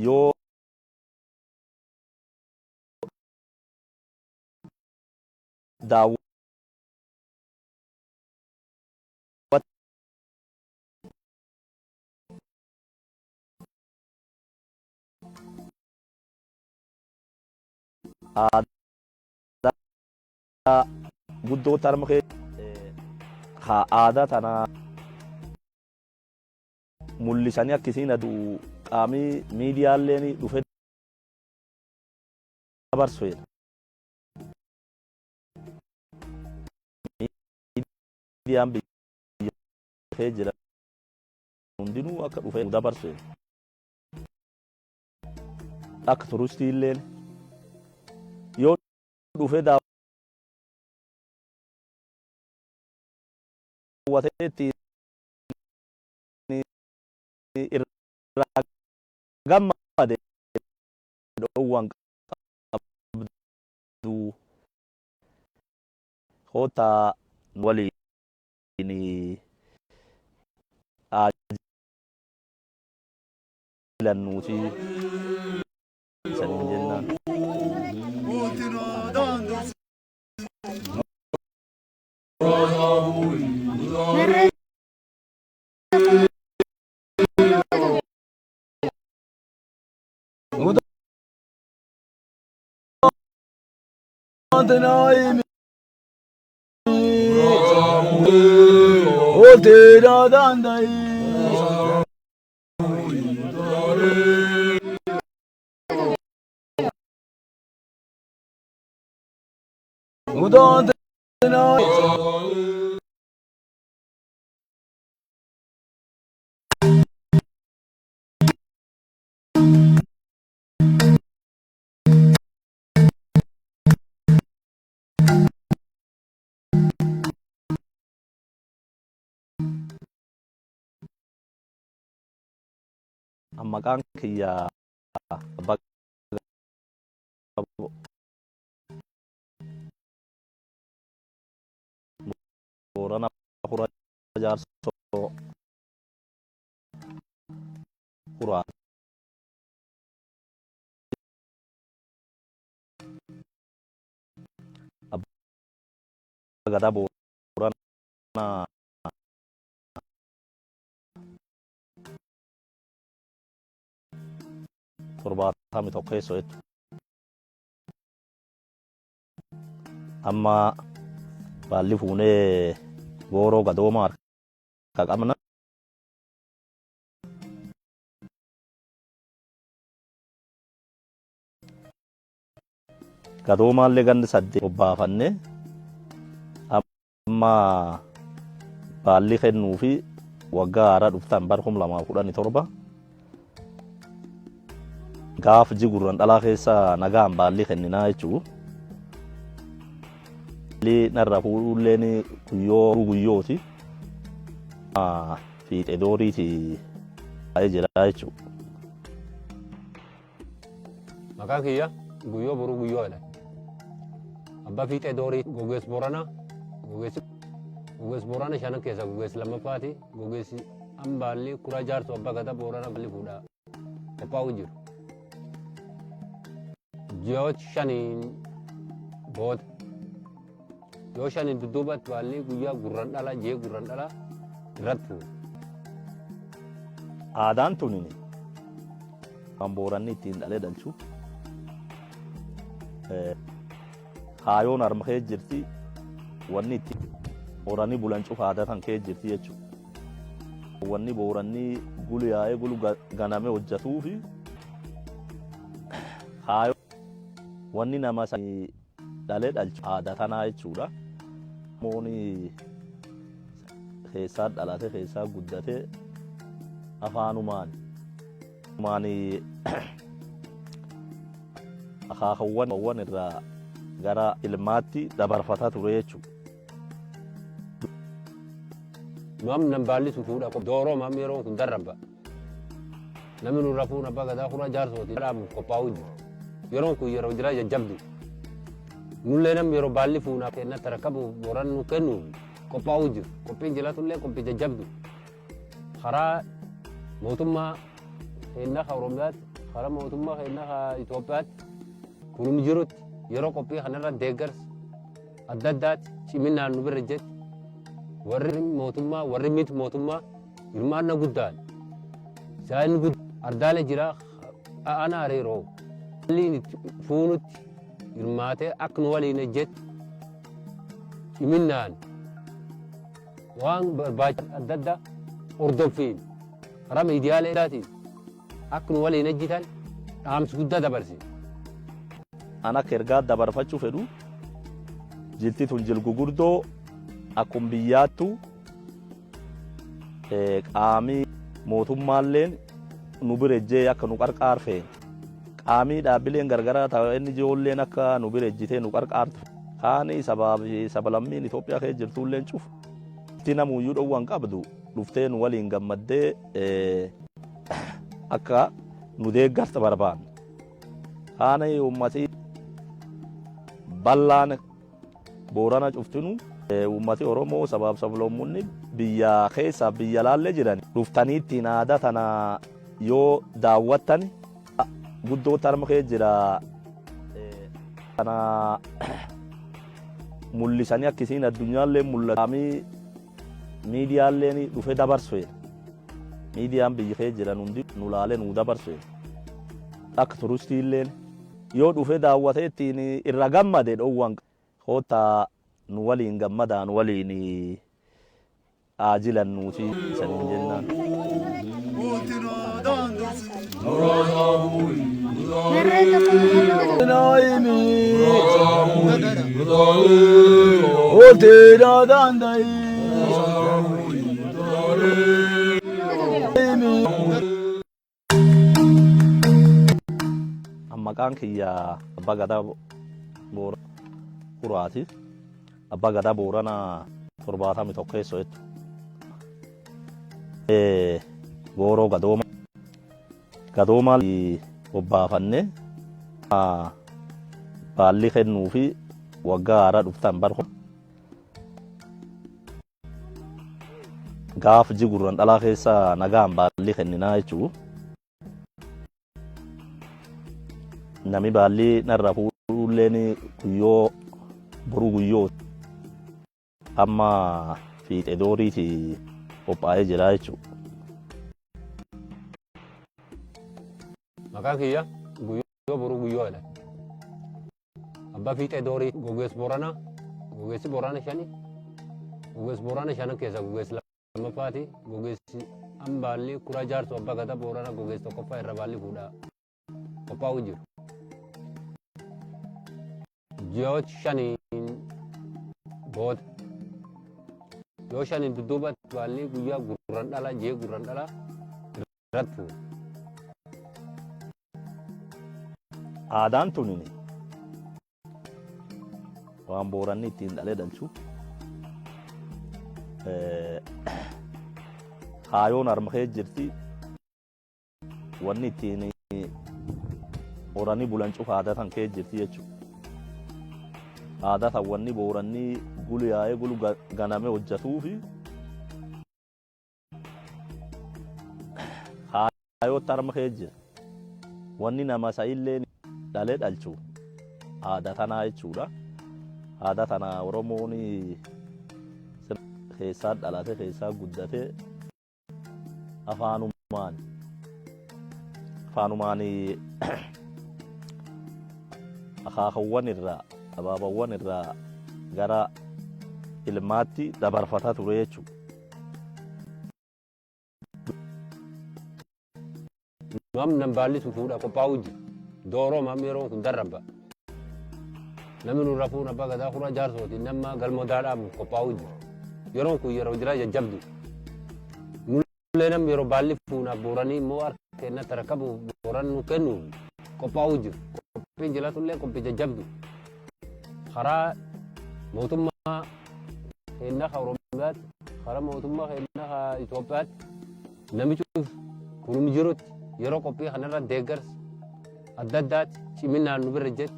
yoo daawwatan aadaa guddoo tarma kee. Ka aadaa tana mul'isanii akka isiin adu qaamii miidiyaalleen dhufe dabarsu jedha. Miidiyaan biyya kee jira hundinuu akka dhufe dabarsu jedha. Akka turistiilleen yoo dhufe daawwatee ittiin irraa gammade dhoowwan qabdu koottaa nu waliin haa jilannuuti isaniin jennaan. Maqaan kiyya Abbaa Boorana Kura Jaarsoo Kuraa. Abbaa Gadaa Booranaa 71 jechuudha. Amma baalli fuunee gooroo gadooma harka qabna. Gadoomaallee gandi 8 obbaafanne amma baalli kennuu fi waggaa haaraa dhuftan bara 2017 gaaf ji gurran dhalaa keessa nagaan baalli kenninaa jechuu. Baalli narra fuudhulleen guyyoo guyyooti. Fiixee dooriiti taa'ee jira jechuudha. Maqaan kiyya Guyyoo Boruu Guyyoo jedhama. Abbaa Fiixee Doorii Gogees Booranaa Gogeessi Gogees Boorana shanan keessaa Gogeessi lammaffaati. Gogeessi Ambaalli Kuraa Jaarsoo Abbaa Gadaa Boorana Balli fuudhaa qophaa'uu jiru. Ji'oota shaniin booda yoo shaniin dudduubatti baalli guyyaa gurran dhala ji'ee gurran dhala irratti fuudha. Aadaan tunini kan Booranni ittiin dhalee dhalchu. Kaayoon harma kee jirti wanni itti Booranni bulan cufa aadaa tan kee jirti jechuudha. Wanni Booranni gulu yaa'ee gulu ganame hojjatuufi kaayoo wanni nama dhalee dhalchu aadaa tanaa jechuudha. Mooni keessaa dhalate keessaa guddate afaanumaan maani akaakawwan irraa gara ilmaatti dabarfataa ture jechuudha. Nu amma nam baalli sun fuudha dooroo amma yeroon kun darrabba. Namni nurra fuun abbaa gadaa kuraa jaarsooti dhaabuuf qophaa'uu jiru. Yeroon kun yeroo jira jajjabdu. Nullee nam yeroo baalli fuunaa kennatti rakkabuuf Booran nu kennuuf qophaa'uu jiru. Qophiin jiratullee qophii jajjabdu. Karaa mootummaa keenya ka Oromiyaatti, karaa mootummaa keenya ka Itoophiyaatti kunum jirutti yeroo qophii kanarra deeggarsa adda addaatti ciminaan nu bira jetti warri mootummaa warri miti mootummaa hirmaanna guddaan isaan ardaale jira ana hariiroo waliin itti fuunutti hirmaatee akka nu waliin ejjetti ciminaan Waan barbaachisaa adda addaa hordoffiin karaa miidiyaaleetiin akka nu waliin hojjetan dhaamsi guddaa dabarsi. An akka ergaa dabarfachuu fedhu, jilti tun jil gugurdoo akkum biyyaattu qaamii mootummaalleen nu bira ejjee akka nu qarqaar feene. Qaamii dhaabbileen gargaraa ta'e inni ijoolleen akka nu bira ejjitee nu qarqaartu. Kaani sabaa fi sablammiin Itoophiyaa keessa jirtulleen cufu itti namuyyuu dhowwan qabdu dhuftee nu waliin gammaddee akka nu deeggarta barbaanna. Kaani ummati bal'aan Boorana cuftinu, ummati Oromoo, sabaaf sablammoonni biyya keessaa biyya laallee jiran, dhuftanii ittiin aadaa tana yoo daawwattan guddoo tarma kee jira kana mul'isanii akka isiin addunyaallee mul'atu miidiyaalleen dhufe dabarsu. Miidiyaan biyya kee jiran hundi nu laalee nu dabarsu. Akka turistiilleen yoo dhufe daawwatee ittiin irra gammade dhowwan koottaa nu waliin gammadaa, nu waliin haa jilannuuti isaniin jennaan. Maqaan kiyya Abbaa Gadaa Kuraati. Abbaa Gadaa Booranaa 71 jettu. Gooroo Gadooma. Gadooma obbaafanne baalli kennuu fi waggaa haaraa dhuftan bar gaaf jigurran dhalaa keessa nagaan baalli kenninaa jechuu. Nami baalli narra fuudhulleen guyyoo boruu guyyoo amma fiixee dooriiti qophaa'ee jira jechuudha. Maqaan kiyya Guyyoo Boruu Guyyoo jedhama. Abbaa Fiixee Doorii, gogeessa Booranaa, gogeessi Boorana shani, gogeessi Boorana shanan keessaa gogeessi lammaffaati, gogeessi ambaalli kuraa jaarsu abbaa gadaa Boorana gogeessi tokkoffaa irra baalli fuudhaa qophaa'uu jiru. Ji'oota shaniin booda, yoo shaniin dudduubatti baalli guyyaa gurran dhala ji'ee gurran dhala irratti fuudha. Aadaan tunin waan Booranni ittiin dhalee dhalchu. Kaayoon harma kee jirti. Wanni ittiin horanii bulan cufa aadaa tan kee jirti jechuudha. Aadaa tan wanni Booranni gulu yaa'ee gulu ganame hojjetuufi kaayootti harma kee jira. Wanni nama sa'illee dhalee dhalchu aadaa tanaa jechuudha. Aadaa tana Oromoon keessaa dhalate, keessaa guddate, afaanumaan akaakawwan irraa abaabawwan irraa gara ilmaatti dabarfataa ture jechuudha. Nu amma nam baalli sun fuudha qophaa'uu jira. Dooroo amma yeroon kun darrabba. Namni nurra fuun abbaa gadaa kuraa jaarsooti nama galmoo daadhaabuuf qophaa'uu jira. Yeroon kun yeroo jira jajjabdu. Nullee nam yeroo baalli fuunaaf Booranii immoo harka kennatti rakkabuuf Booran nu kennuuf qophaa'uu jiru. Qophiin jilatullee qophii jajjabdu. Karaa mootummaa keenna ka Oromiyaatti, karaa mootummaa keenna ka Itoophiyaatti, namichi kunum jirutti yeroo qophii kanarra deeggarsa adda addaatti ciminaan nu bira jetti,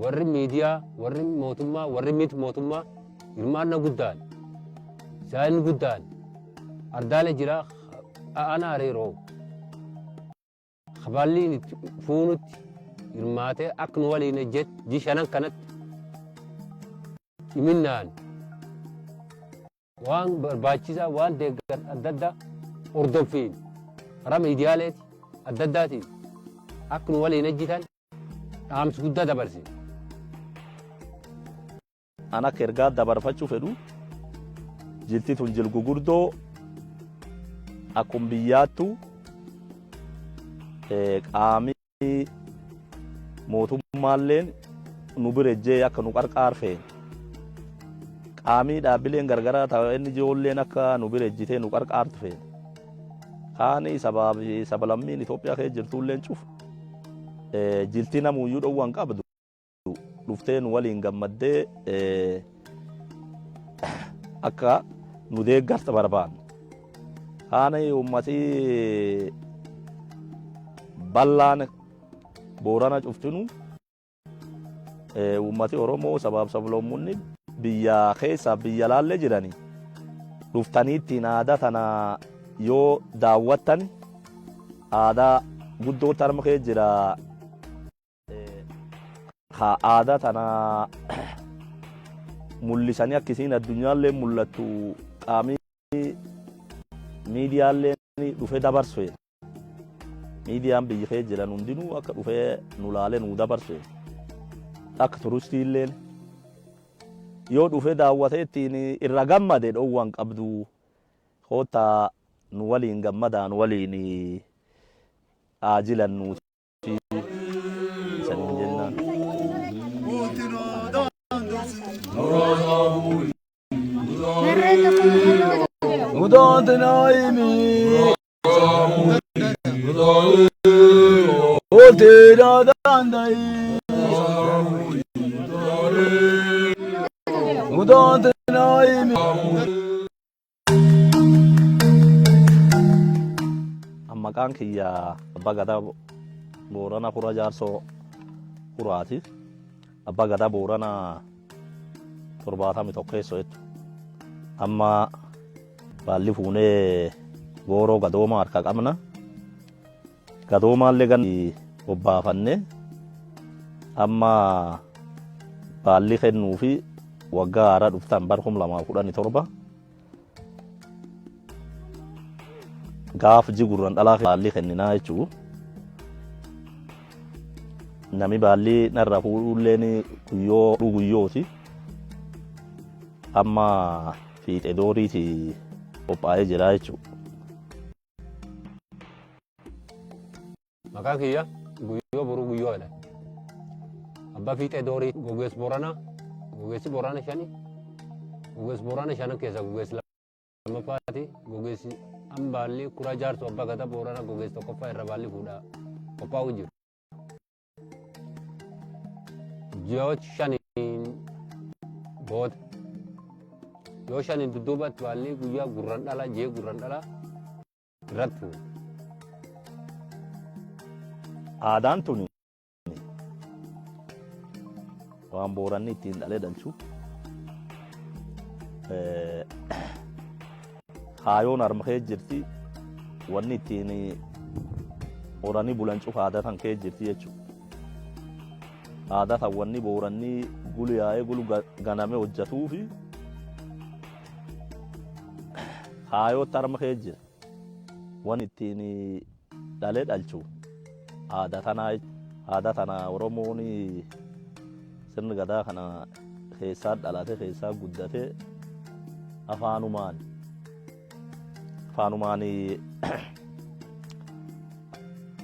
warri miidiyaa, warri mootummaa, warri miti mootummaa hirmaannaa guddaan saayinni guddaan ardaalee jira aanaa hariiroo kabaalliin itti fuunutti hirmaatee akka nu waliin hojjetu ji shanan kanatti ciminaan waan barbaachisaa waan deeggarsa adda addaa hordoffiin karaa miidiyaaleeti adda addaatiin akka nu waliin hojjetan dhaamsi guddaa dabarsi. An akka ergaa dabarfachuu fedhu Jilti tun jil gugurdoo akkum biyyaattu qaamii mootummaalleen nu bira ejjee akka nu qarqaar feena. Qaamii dhaabbileen gargaraa ta NGOlleen akka nu bira ejjitee nu qarqaartu feena. Kaani sabaa fi sablammiin Itoophiyaa keessa jirtuulleen cufu jilti namuuyyuu dhowwan qabdu dhuftee nu waliin gammaddee akka nu deeggarta barbaanna. Kaani ummati bal'aan Boorana cuftinu ummati Oromoo sabaaf sablammoonni biyya keessaa biyya laallee jirani dhuftanii ittiin aadaa tana yoo daawwattan aadaa guddoo tarma kee jira. Ka aadaa tana mul'isanii akka isiin addunyaallee mul'attu qaamii miidiyaallee dhufee dabarsu. Miidiyaan biyya kee jiran hundinuu akka dhufee nu laalee nu dabarsu. Akka turistiilleen yoo dhufee daawwatee ittiin irra gammade dhoowwan qabdu koottaa nu waliin gammadaa nu waliin haa jilannuuti. Isaniin jennaan. Maqaan kiyya Abbaa Gadaa Boorana Kura Jaarsoo Kuraati. Abbaa Gadaa Boorana 71 jettu. Amma baalli fuunee gooroo gadooma harka qabna. Gadoomaallee gan obbaafanne amma baalli kennuu fi waggaa haaraa dhuftan bar 2017 gaaf jigurran dhalaa baalli kenninaa jechuu. Nami baalli narra fuudhulleen guyyoo guyyooti. Amma fiixee dooriiti qophaa'ee jira jechuudha. Maqaan kiyya Guyyoo Boruu Guyyoo jedhama. Abbaa Fiixee Doorii Gogees Booranaa, Gogeessi Boorana shani, Gogees Boorana shanan keessaa Gogees lammaffaati, Gogeessi Ambaalli Kuraa Jaarsoo Abbaa Gadaa Boorana Gogees tokkoffaa irra baalli fuudhaa qophaa'uu jiru. Ji'oota shaniin booda yoo shaniin dudduubatti baalli guyyaa gurran dhala ji'ee gurran dhala irratti fuudha. Aadaan tuni waan Booranni ittiin dhalee dhalchu. Kaayoon harma kee jirti wanni ittiin horanii bulan cufa aadaa tan kee jirti jechuudha. Aadaa tan wanni Booranni gulu yaa'ee gulu ganame hojjatuufi kaayootti harma kee jira. Wanni ittiin dhalee dhalchu aadaa tanaa aadaa tana Oromoon sirni gadaa kana keessaa dhalate keessaa guddate afaanumaan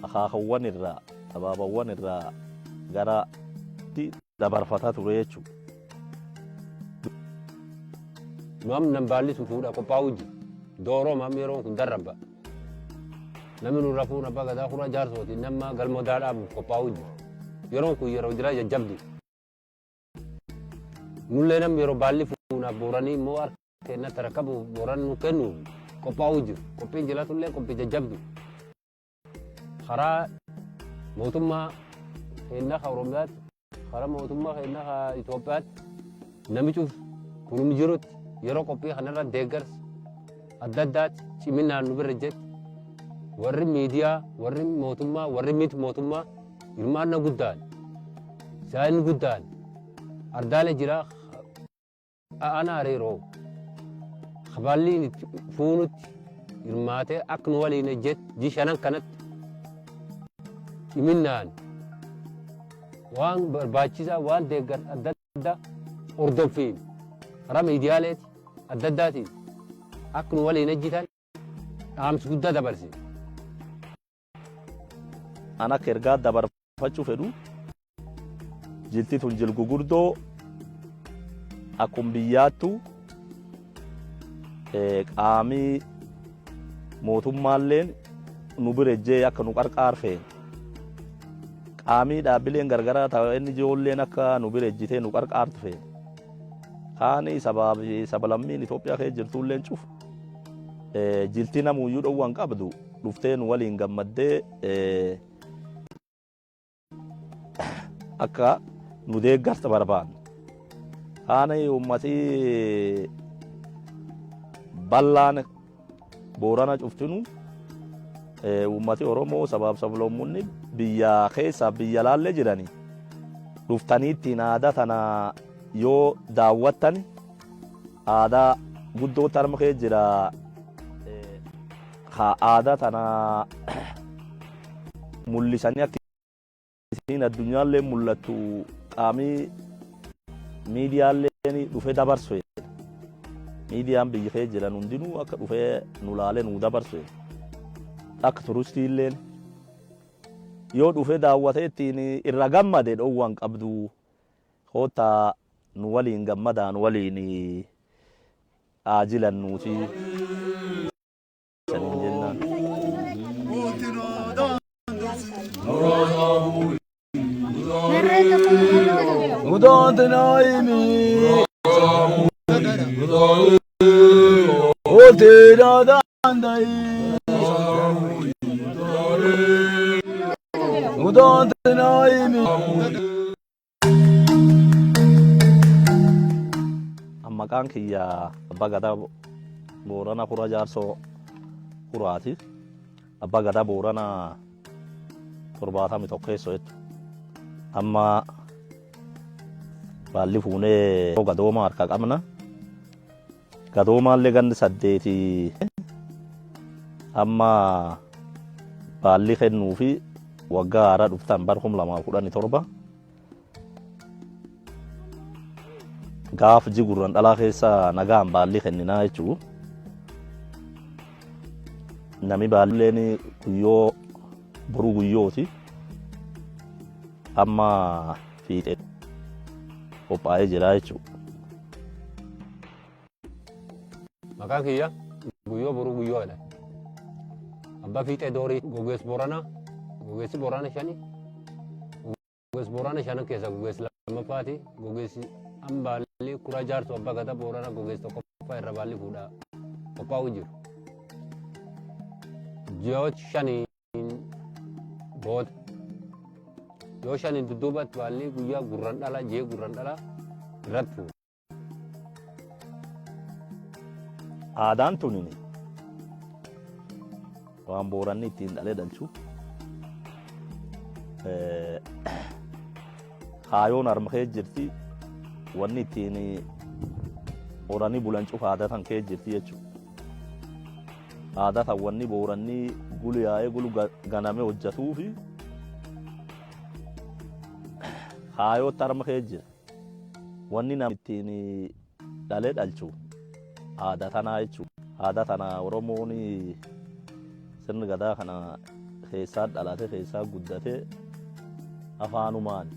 akaakawwan irraa abaabawwan irraa gara dabarfataa ture jechuudha. Mam nan baalli sun fuudha qophaa'uu jiru. Dooroo mam yeroon kun darrabba. Namni nurra fuun abbaa gadaa kura jaarsooti nama galmoo daadhaabuuf qophaa'uu jiru. Yeroon kun yeroo jira jajjabdu. Nullee nam yeroo baalli fuunaaf booranii immoo harka kennatti rakkabuuf booran nu kennuuf qophaa'uu jiru. Qophiin jilatullee qophii jajjabdu. Karaa mootummaa keenya ka Oromiyaatti, karaa mootummaa keenya ka Itoophiyaatti nami cuf kunum jirutti yeroo qophii kanarra deeggarsa adda addaatti ciminaan nu bira jetti warri miidiyaa, warri mootummaa, warri miti mootummaa hirmaanna guddaan, saayinni guddaan ardaalee jira Aanaa Areeroo kabaalliin itti fuunutti hirmaatee akka nu waliin ejjetti ji shanan kanatti ciminnaan waan barbaachisaa waan deeggarsa adda addaa hordoffiin karaa miidiyaaleeti adda addaatiin Akka nu waliin ejjitan dhaamsi guddaa dabarsi. An akka ergaa dabarfachuu fedhu, jilti tun jil gugurdoo akkum biyyaattu qaamii mootummaalleen nu bira ejjee akka nu qarqaar feene. Qaamii dhaabbileen gargaraa ta'e inni ijoolleen akka nu bira ejjitee nu qarqaartu feene. Kaani sabaa fi sablammiin Itoophiyaa keessa jirtulleen cufu jilti namuyyuu dhowwan qabdu dhuftee nu waliin gammaddee akka nu deeggarta barbaanna. Kaani uummatii bal'aan Boorana cuftinu, uummati Oromoo, sabaaf sablammoonni biyya keessaa biyya laallee jirani, dhuftanii ittiin aadaa tana yoo daawwattan, aadaa guddoo tarma kee jira. Ha aadaa tana mul'isanii akka isiin addunyaallee mul'attu qaamii miidiyaalleen dhufee dabarsu. Miidiyaan biyya kee jiran hundinuu akka dhufee nu laalee nu dabarsu, akka turistiilleen yoo dhufee daawwatee ittiin irra gammade dhowwan qabdu. Koottaa nu waliin gammadaa, nu waliin haa jilannuuti saniin jennaan. Maqaan kiyya Abbaa Gadaa Boorana Kura Jaarsoo Kuraati. Abbaa Gadaa Boorana 71 jechuudha. Amma baalli fuunee gadooma harka qabna. Gadoomaallee ganni 8 amma baalli kennuu fi waggaa haaraa dhuftan bara 2017 gaaf ji gurran dhalaa keessa nagaan baalli kenninaa jechuu. Nami baalleen guyyoo Boruu Guyyooti amma fiixee qophaa'ee jira jechuudha. Maqaan kiyya Guyyoo Boruu Guyyoodha. Abbaa Fiixee Doorii, gogeessi Booranaa, gogeessi Boorana shani. Gogeessi Boorana shanan keessaa gogeessi lammaffaati. Gogeessi Ambaalli Kuraa Jaarsoo Abbaa Gadaa Boorana gogeessi tokkoffaa irra baalli fuudhaa qophaa'uu jiru. Ji'oota shaniin booda, yoo shaniin dudduubatti baalli guyyaa gurran dhala ji'ee gurran dhala irratti fuudha. Aadaan tunin waan Booranni ittiin dhalee dhalchu. Kaayoon harma kee jirti, wanni ittiin horanii bulan cufa aadaa tan kee jirti jechuudha. Aadaa tan wanni Booranni gulu yaa'ee gulu ganame hojjetuufi kaayootti harma kee jira. Wanni namni ittiin dhalee dhalchu aadaa tanaa jechuudha. Aadaa tana Oromoon sirni gadaa kana keessaa dhalate, keessaa guddate, afaanumaan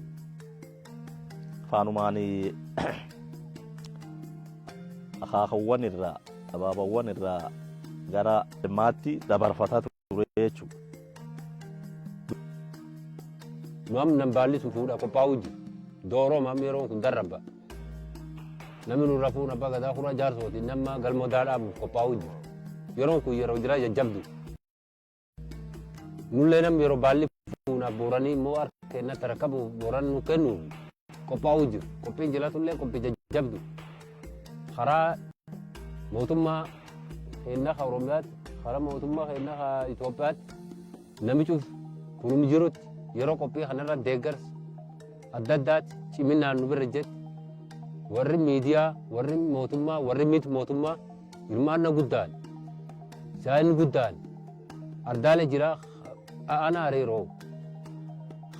akaakawwan irraa abaabawwan irraa gara ilmaatti dabarfataa ture jechuudha. Nu amma nam baalli sun fuudha qophaa'uu jiru. Dooroo amma yeroon kun darrabba. Namni nurra fuun abbaa gadaa kura jaarsooti nama galmoo daadhaabuuf qophaa'uu jiru. Yeroon kun yeroo jira jajjabdu. Nullee nam yeroo baalli fuunaaf Booranii immoo harka kennatti rakkabuuf Booran nu kennuuf qophaa'uu jiru. Qophiin jiratullee qophii jajjabdu. Karaa mootummaa keenya ka Oromiyaatti, karaa mootummaa keenya ka Itoophiyaatti, nami cuf kunum jirutti yeroo qophii kanarra deeggarsa adda addaatti ciminaan nu bira jetti, warri miidiyaa, warri mootummaa, warri miti mootummaa hirmaannaa guddaan saayinni guddaan ardaalee jira ana hariiroo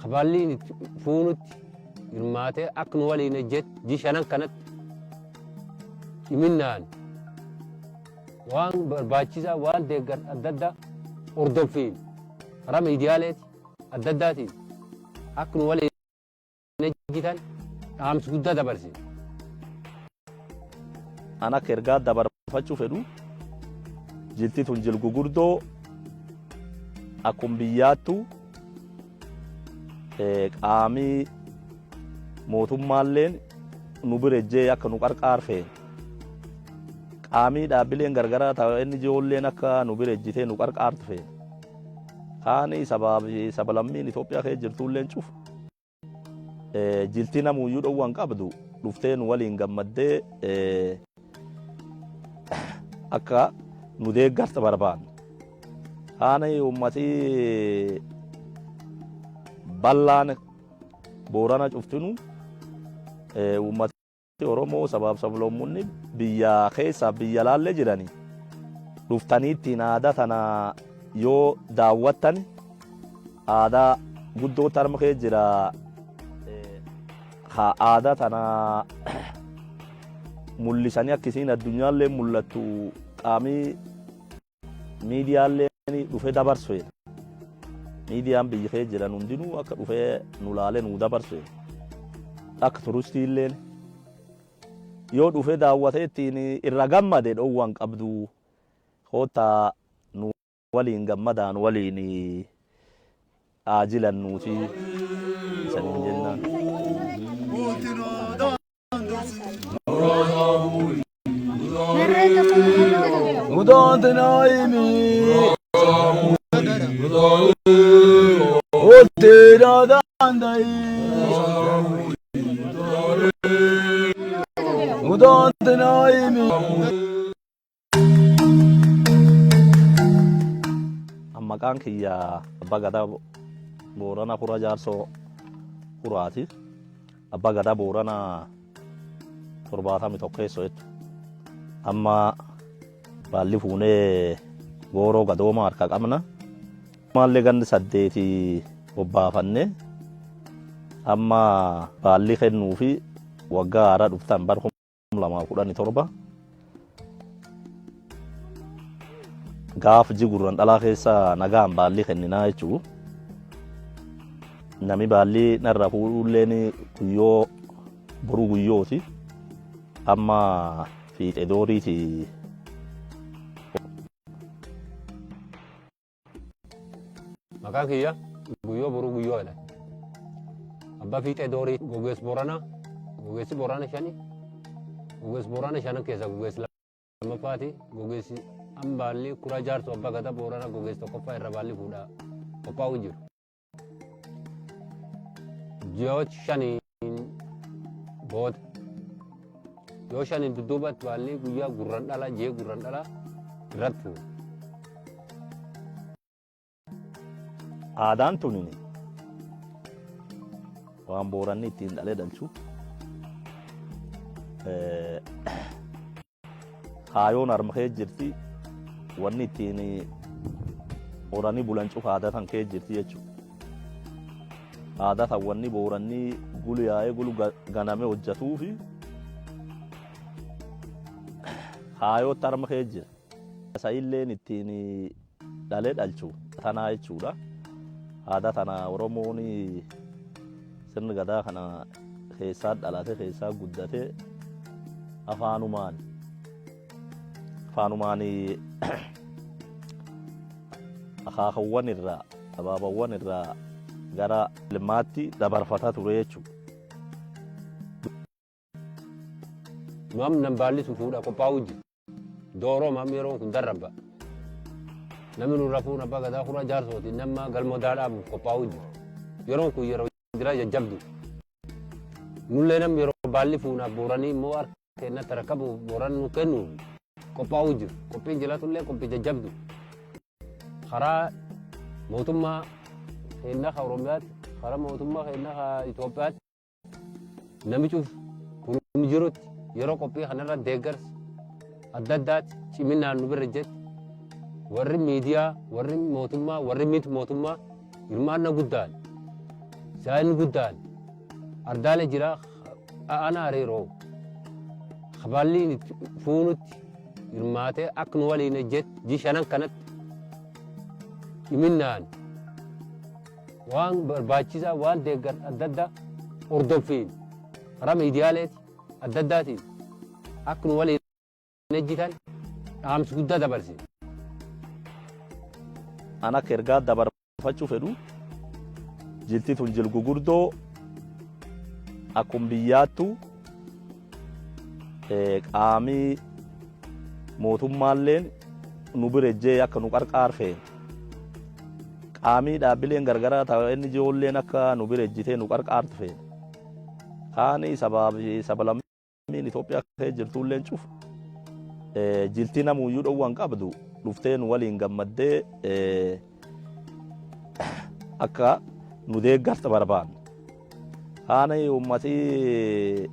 kabaalliin itti fuunutti hirmaatee akka nu waliin hojjetu ji shanan kanatti ciminaan. Waan barbaachisaa waan deeggar adda addaa hordoffiin karaa miidiyaaleeti adda addaatiin akka nu waliin ejjitan dhaamsi guddaa dabarsi. An akka ergaa dabarfachuu fedhu, jilti tun jil gugurdoo akkum biyyaattu qaamii mootummaalleen nu bira ejjee akka nu qarqaar feene. Qaamii dhaabbileen gargaraa ta NGOlleen akka nu bira ejjitee nu qarqaartu feene. Kaani sabaa fi sablammiin Itoophiyaa keessa jirtuulleen cufu jilti namuuyyuu dhowwan qabdu dhuftee nu waliin gammaddee akka nu deeggarta barbaanna. Kaani uummatii bal'aan Boorana cuftinu, uummati Oromoo sabaaf sablammoonni biyya keessaa biyya laallee jirani dhuftanii ittiin aadaa tana yoo daawwattan, aadaa guddoo tarma kee jira. Ha aadaa tana mul'isanii akka isiin addunyaallee mul'attu qaamii miidiyaallee dhufee dabarsu. Miidiyaan biyya kee jiran hundinuu akka dhufee nu laalee nu dabarsu, akka turistiilleen yoo dhufee daawwatee ittiin irra gammade dhowwan qabdu, koottaa nu waliin gammadaan waliin haa jilannuuti isaniin jennaan. Maqaan kiyya Abbaa Gadaa Boorana Kura Jaarsoo Kuraati. Abbaa Gadaa Booranaa 71 jechuudha. Amma baalli fuunee gooroo gadooma harka qabna. Maallee ganni 8 bobbaafanne amma baalli kennuu fi waggaa haaraa dhuftan bara 2017 gaaf ji gurran dhalaa keessa nagaan baalli kenninaa jechuu. Nami baalli narra fuudhulleen guyyoo boruu guyyooti. Amma fiixee dooriiti. Maqaan kiyya Guyyoo Boruu Guyyoo jedhama. Abbaa Fiixee Doorii gogeessi Booranaa, gogeessi Boorana shani, gogeessi Boorana shanan keessaa gogeessi lammaffaati, gogeessi ambaalli Kuraa Jaarsoo Abbaa Gadaa Booranaa gogeessi tokkoffaa irra baalli fuudhaa qophaa'uu jiru. Ji'oota shaniin booda yoo shaniin dudduubatti baalli guyyaa gurran dhala ji'ee gurran dhala irratti fuudha. Aadaan tunin waan Booranni ittiin dhalee dhalchu, kaayoon harma kee jirti, wanni ittiin horanii bulan cufa aadaa tan kee jirti jechuudha. Aadaa tan wanni Booranni gulu yaa'ee gulu ganame hojjetuufi kaayootti harma kee jira. Sa'illeen ittiin dhalee dhalchu tanaa jechuudha. Aadaa tana Oromoon sirni gadaa kana keessaa dhalate, keessaa guddate, afaanumaan akaakawwan irraa abaabawwan irraa gara ilmaatti dabarfataa ture jechuudha. Nu amma nam baalli sun fuudha qophaa'uu jiru. Dooroo amma yeroon kun darrabba. Namni nurra fuun abbaa gadaa kura jaarsooti nama galmoo daadhaabuuf qophaa'uu jiru. Yeroon kun yeroo jira jajjabdu. Nullee namni yeroo baalli fuunaaf Booranii immoo harka kennatti rakkabuuf Booran nu kennuuf qophaa'uu jiru. Qophiin jiratullee qophii jajjabdu. Karaa mootummaa keenya ka Oromiyaatti, karaa mootummaa keenya ka Itoophiyaatti nami cuf kun jirutti yeroo qophii kanarra deeggarsa adda addaatti ciminaan nu bira jetti, warri miidiyaa, warri mootummaa, warri miti mootummaa hirmaannaa guddaan saayinni guddaan ardaalee jira. Ana hariiroo kabaalliin itti fuunutti Hirmaatee akka nu waliin ejjetti ji shanan kanatti himinnaan waan barbaachisaa waan deeggar adda addaa hordoffiin karaa miidiyaaleeti adda addaatiin akka nu waliin ejjitan dhaamsi guddaa dabarse. An akka ergaa dabarfachuu fedhu, jilti tun jil gugurdoo akkum biyyaattu qaamii mootummaalleen nu bira ejjee akka nu qarqaar feena. Qaamii dhaabbileen gargaraa ta NGOlleen akka nu bira ejjitee nu qarqaartu feena. Kaani sabaaf sablammiin Itoophiyaa keessa jirtulleen cufu jilti namuyyuu dhowwan qabdu dhuftee nu waliin gammaddee akka nu deeggarta barbaanna. Kaani uummatii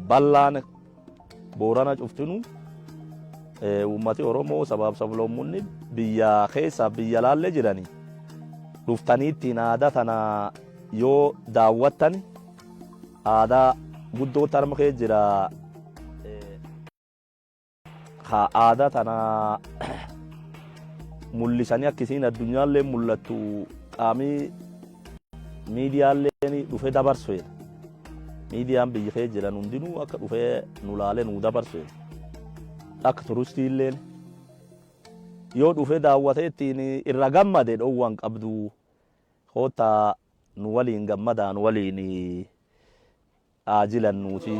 bal'aan Boorana cuftinu, uummati Oromoo, sabaaf sablammoonni biyya keessaa biyya laallee jirani, dhuftanii ittiin aadaa tana yoo daawwattan, aadaa guddoo tarma kee jira. Ha aadaa tana mul'isanii akka isiin addunyaallee mul'attu qaamii miidiyaalleen dhufee dabarsu jedha. Miidiyaan biyya kee jiran hundinuu akka dhufee nu laalee nu dabarsu jedha. Akka turistiilleen yoo dhufee daawwatee ittiin irra gammade dhowwan qabdu, koottaa nu waliin gammadaa, nu waliin haa jilannuuti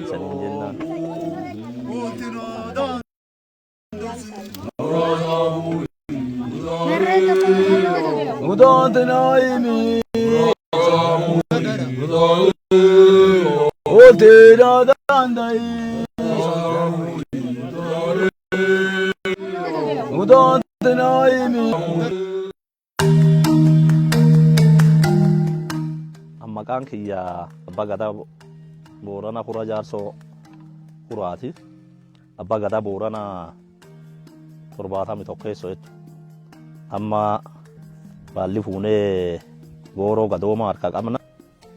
isaniin jennaan. Maqaan kiyya Abbaa Gadaa Boorana Kura Jaarsoo Kuraati. Abbaa Gadaa Boorana 71 jechuudha. Amma baalli fuunee gooroo gadooma harka qabna.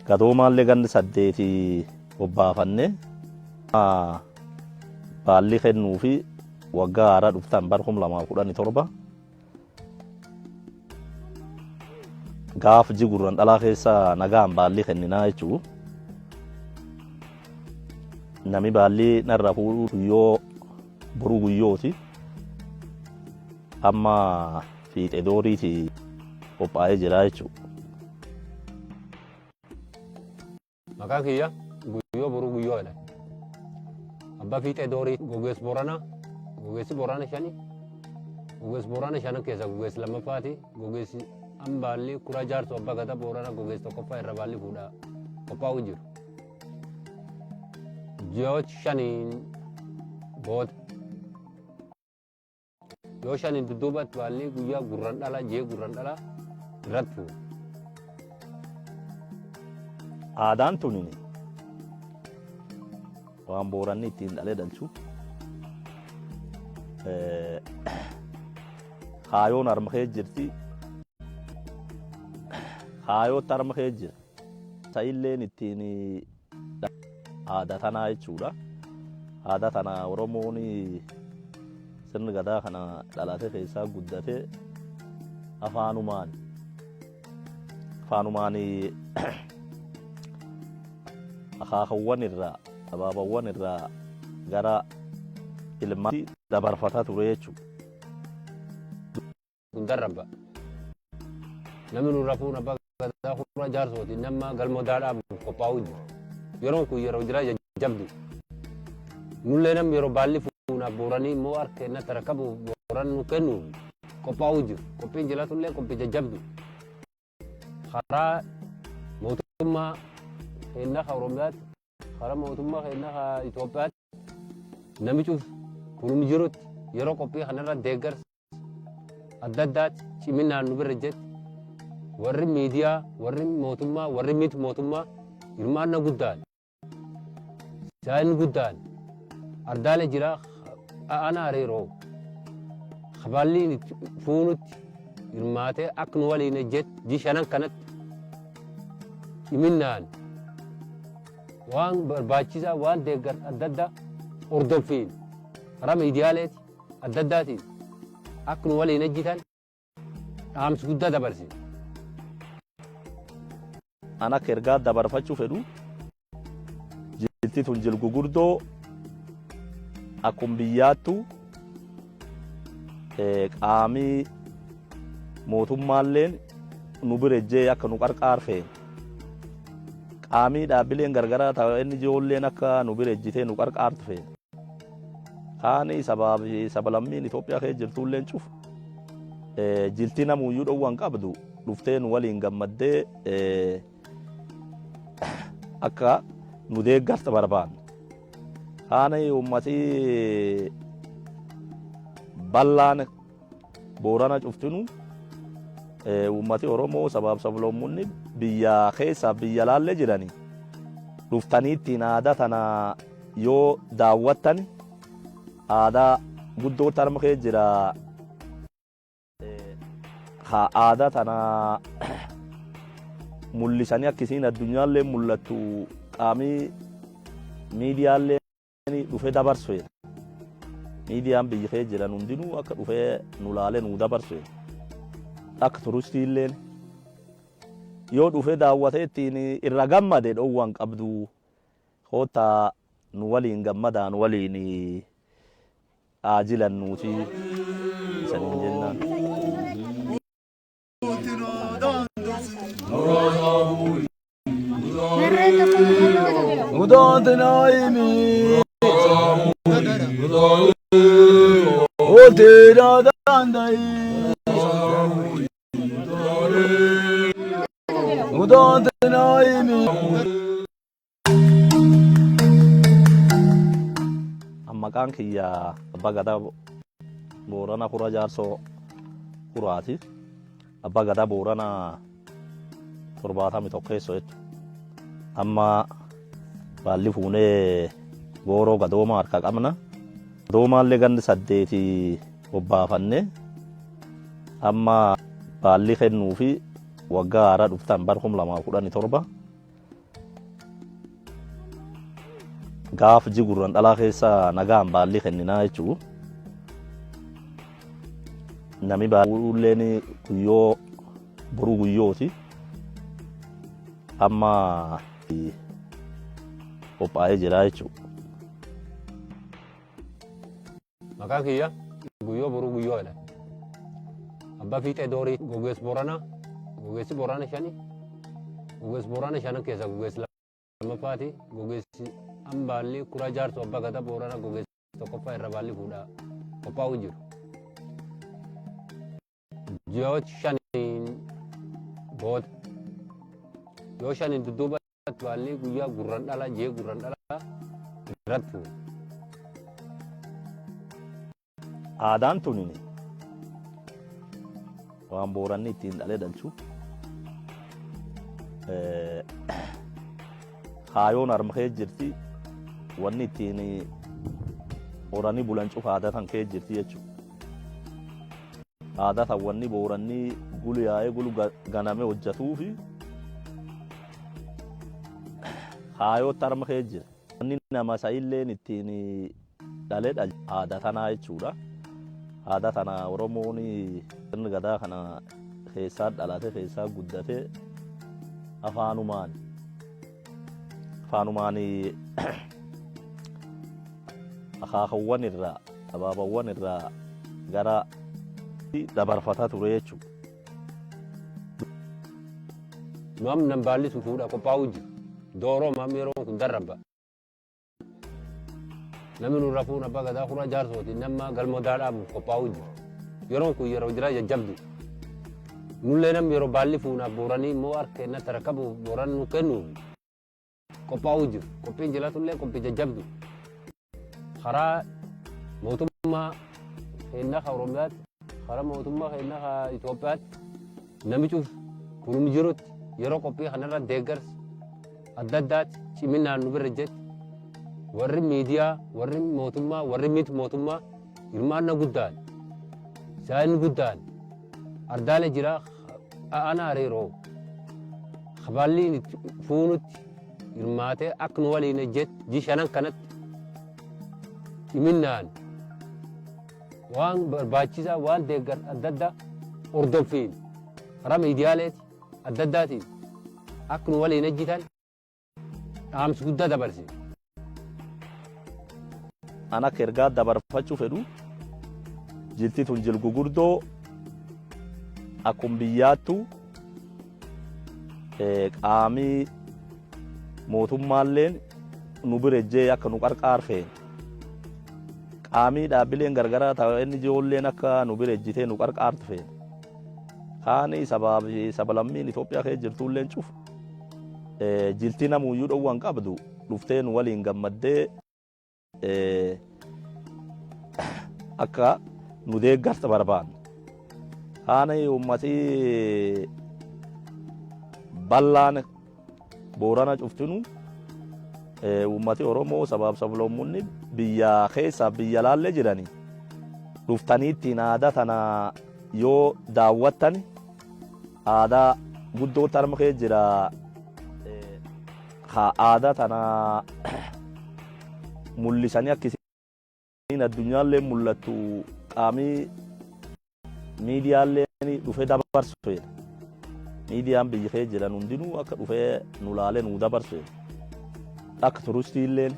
Gadoomaallee ganni 8 obbaafanne baalli kennuu fi waggaa haaraa dhuftan bara 2017 gaaf ji gurran dhalaa keessa nagaan baalli kenninaa jechuu. Nami baalli narra fuudhu Guyyoo Boruu Guyyooti. Amma fiixee dooriiti qophaa'ee jira jechuudha. Maqaan kiyya Guyyoo Boruu Guyyoo jedhama. Abbaa Fiixee Doorii, gogeessi Booranaa, gogeessi Boorana shani, gogeessi Boorana shanan keessaa gogeessi lammaffaati, gogeessi ambaalli Kuraa Jaarsoo Abbaa Gadaa Boorana gogeessi tokkoffaa irra baalli fuudhaa qophaa'uu jiru. Ji'oota shaniin booda, yoo shaniin dudduubatti baalli guyyaa gurran dhala ji'ee gurran dhala irratti fuudha. Aadaan tunin waan Booranni ittiin dhalee dhalchu. Kaayoon harma kee jirti. Kaayootti harma kee jira. Ta'illeen ittiin aadaa tanaa jechuudha. Aadaa tana Oromoon sirni gadaa kana dhalate keessaa guddate afaanumaan akaakawwan irraa abaabawwan irraa gara ilmaatti dabarfataa ture jechuudha. Kun darrabba. Namni nurra fuun abbaa gadaa kura jaarsooti nama galma daadhaa qophaa'uu jiru. Yeroon kun yeroo jira jajjabdu. Nullee namni yeroo baalli fuunaaf Booranii immoo harka kennatti rakkabuuf Booran nu kennuuf qophaa'uu jiru. Qophiin jiratullee qophii jajjabdu. Karaa mootummaa keenya ka Oromiyaatti, karaa mootummaa keenya ka Itoophiyaatti, nami cuf kunum jirutti yeroo qophii kanarra deeggarsa adda addaatti ciminaan nu bira jetti, warri miidiyaa, warri mootummaa, warri miti mootummaa hirmaanna guddaan saayinni guddaan ardaalee jira aanaa hariiroo kabaalliin itti fuunutti hirmaatee akka nu waliin ejjetti ji shanan kanatti himinnaan waan barbaachisaa waan deeggar adda addaa Hordoffiin karaa miidiyaaleeti adda addaatiin akka nu waliin ejjitan dhaamsi guddaa dabarsina. An akka ergaa dabarfachuu fedhu, jilti tun jil gugurdoo akkum biyyaattu qaamii mootummaalleen nu bira ejjee akka nu qarqaar feena. Qaamii dhaabbileen gargaraa ta NGOlleen akka nu bira ejjitee nu qarqaartu feena. Kaani sabaa fi sablammiin Itoophiyaa keessa jirtulleen cufu jilti namuyyuu dhowwan qabdu dhuftee nu waliin gammaddee akka nu deeggarta barbaanna. Kaani ummati bal'aan Boorana cuftinu, ummati Oromoo, sabaaf sablammoonni biyya keessaa biyya laallee jirani, dhuftanii ittiin aadaa tana yoo daawwattan aadaa guddoo tarma kee jira. Ha aadaa tana mul'isanii akka isiin addunyaallee mul'attu qaamii miidiyaallee dhufee dabarsu. Miidiyaan biyya kee jiran hundinuu akka dhufee nu laalee nu dabarsu, akka turistiilleen yoo dhufee daawwatee ittiin irra gammade dhowwan qabdu. Koottaa nu waliin gammadaa, nu waliin haa jilannuuti isaniin jennaan. Maqaan kiyya Abbaa Gadaa Boorana Kura Jaarsoo Kuraati. Abbaa Gadaa Boorana 71 jechuudha. Amma baalli fuunee gooroo gadooma harka qabna. Gadoomaallee gandi 8 bobbaafanne amma baalli kennuu fi waggaa haaraa dhuftan bara 2017 gaaf jigurran dhalaa keessa nagaan baalli kenninaa jechuudha. Nami baay'een guyyoo boruu guyyooti. Amma qophaa'ee jira jechuudha. Maqaan kiyya Guyyoo Boruu Guyyoo jedhama. Abbaa Fiixee Doorii, gogeessi Booranaa, gogeessi Boorana shani, gogeessi Boorana shanan keessaa gogeessi lammaffaati, gogeessi Ambaalli Kuraa Jaarsoo Abbaa Gadaa Boorana gogeessi tokkoffaa irra baalli fuudhaa qophaa'uu jiru. Ji'oota shaniin booda, yoo shaniin dudduubatti baalli guyyaa gurran dhala jee gurran dhala irratti fuudha. Aadaan tunin waan Booranni ittiin dhalee dhalchu. Kaayoon harma kee jirti, wanni ittiin horanii bulan cufa aadaa tan kee jirti jechuudha. Aadaa tan wanni Booranni gulu yaa'ee gulu ganame hojjetuufi kaayootti harma kee jira. Wanni nama sa'illeen ittiin dhalee dhalchu aadaa tanaa jechuudha. Aadaa tana Oromoon sirni gadaa kana keessaa dhalate, keessaa guddate, afaanumaan akaakawwan irraa abaabawwan irraa gara dabarfataa ture jechuudha. Nu amma nan baalli sun fuudha qophaa'uu jiru. Dooroo amma yeroon kun darrabba. Namni nurra fuun abbaa gadaa kura jaarsooti nama galma dhaabuuf qophaa'uu jiru. Yeroon kun yeroo jira jajjabdu. Nullee namni yeroo baalli fuunaaf Booranii immoo harka kennatti rakkabuuf Booran nu kennuuf qophaa'uu jiru. Qophiin jiratullee qophii jajjabdu. Karaa mootummaa keenya ka Oromiyaatti, karaa mootummaa keenya ka Itoophiyaatti, nami cuf kunum jirutti yeroo qophii kanarra deeggarsa adda addaatti ciminaan nu bira jetti, warri miidiyaa, warri mootummaa, warri miti mootummaa hirmaannaa guddaan saayinni guddaan ardaalee jira ana hariiroo kabaalliin itti fuunutti hirmaatee akka nu waliin ejjetti ji shanan kanatti. Ciminnaan waan barbaachisaa waan deeggar adda addaa hordoffiin karaa miidiyaaleeti adda addaatiin akka nu waliin hojjetan dhaamsi guddaa dabarse. An akka ergaa dabarfachuu fedhu, jilti tun jil gugurdoo akkum biyyaattu qaamii mootummaalleen nu bira ejjee akka nu qarqaar feene. Qaamii dhaabbileen gargaraa ta NGOlleen akka nu bira ejjitee nu qarqaartu feene. Kaani sabaaf sablammiin Itoophiyaa keessa jirtulleen cufu jilti namuyyuu dhowwan qabdu dhuftee nu waliin gammaddee akka nu deeggarta barbaanna. Kaani uummatii bal'aan Boorana cuftinu, uummati Oromoo, sabaaf sablammoonni biyya keessaa biyya laallee jirani, dhuftanii ittiin aadaa tana yoo daawwattan, aadaa guddoo tarma kee jira. Ha aadaa tana mul'isanii akka isiin addunyaallee mul'attu qaamii miidiyaallee dhufee dabarsu fedha. Miidiyaan biyya kee jiran hundinuu akka dhufee nu laalee nu dabarsu fedha. Akka turistiilleen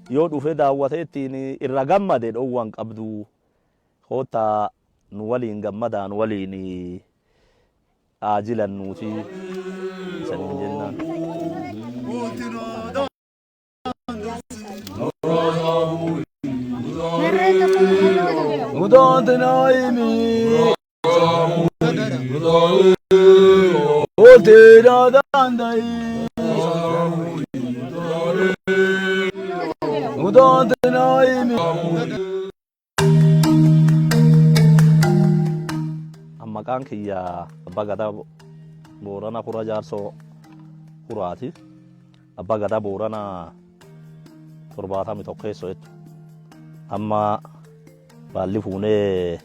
yoo dhufee daawwatee ittiin irra gammade dhowwan qabdu, koottaa nu waliin gammadaa, nu waliin haa jilannuuti isaniin jennaan. Udantinaimi. Oltira dandai. Udantinaimi. Maqaan kiyya Abbaa Gadaa Boorana Kura Jaarsoo Kuraati. Abbaa Gadaa Booranaa 71 jechuudha. Amma baalli fuunee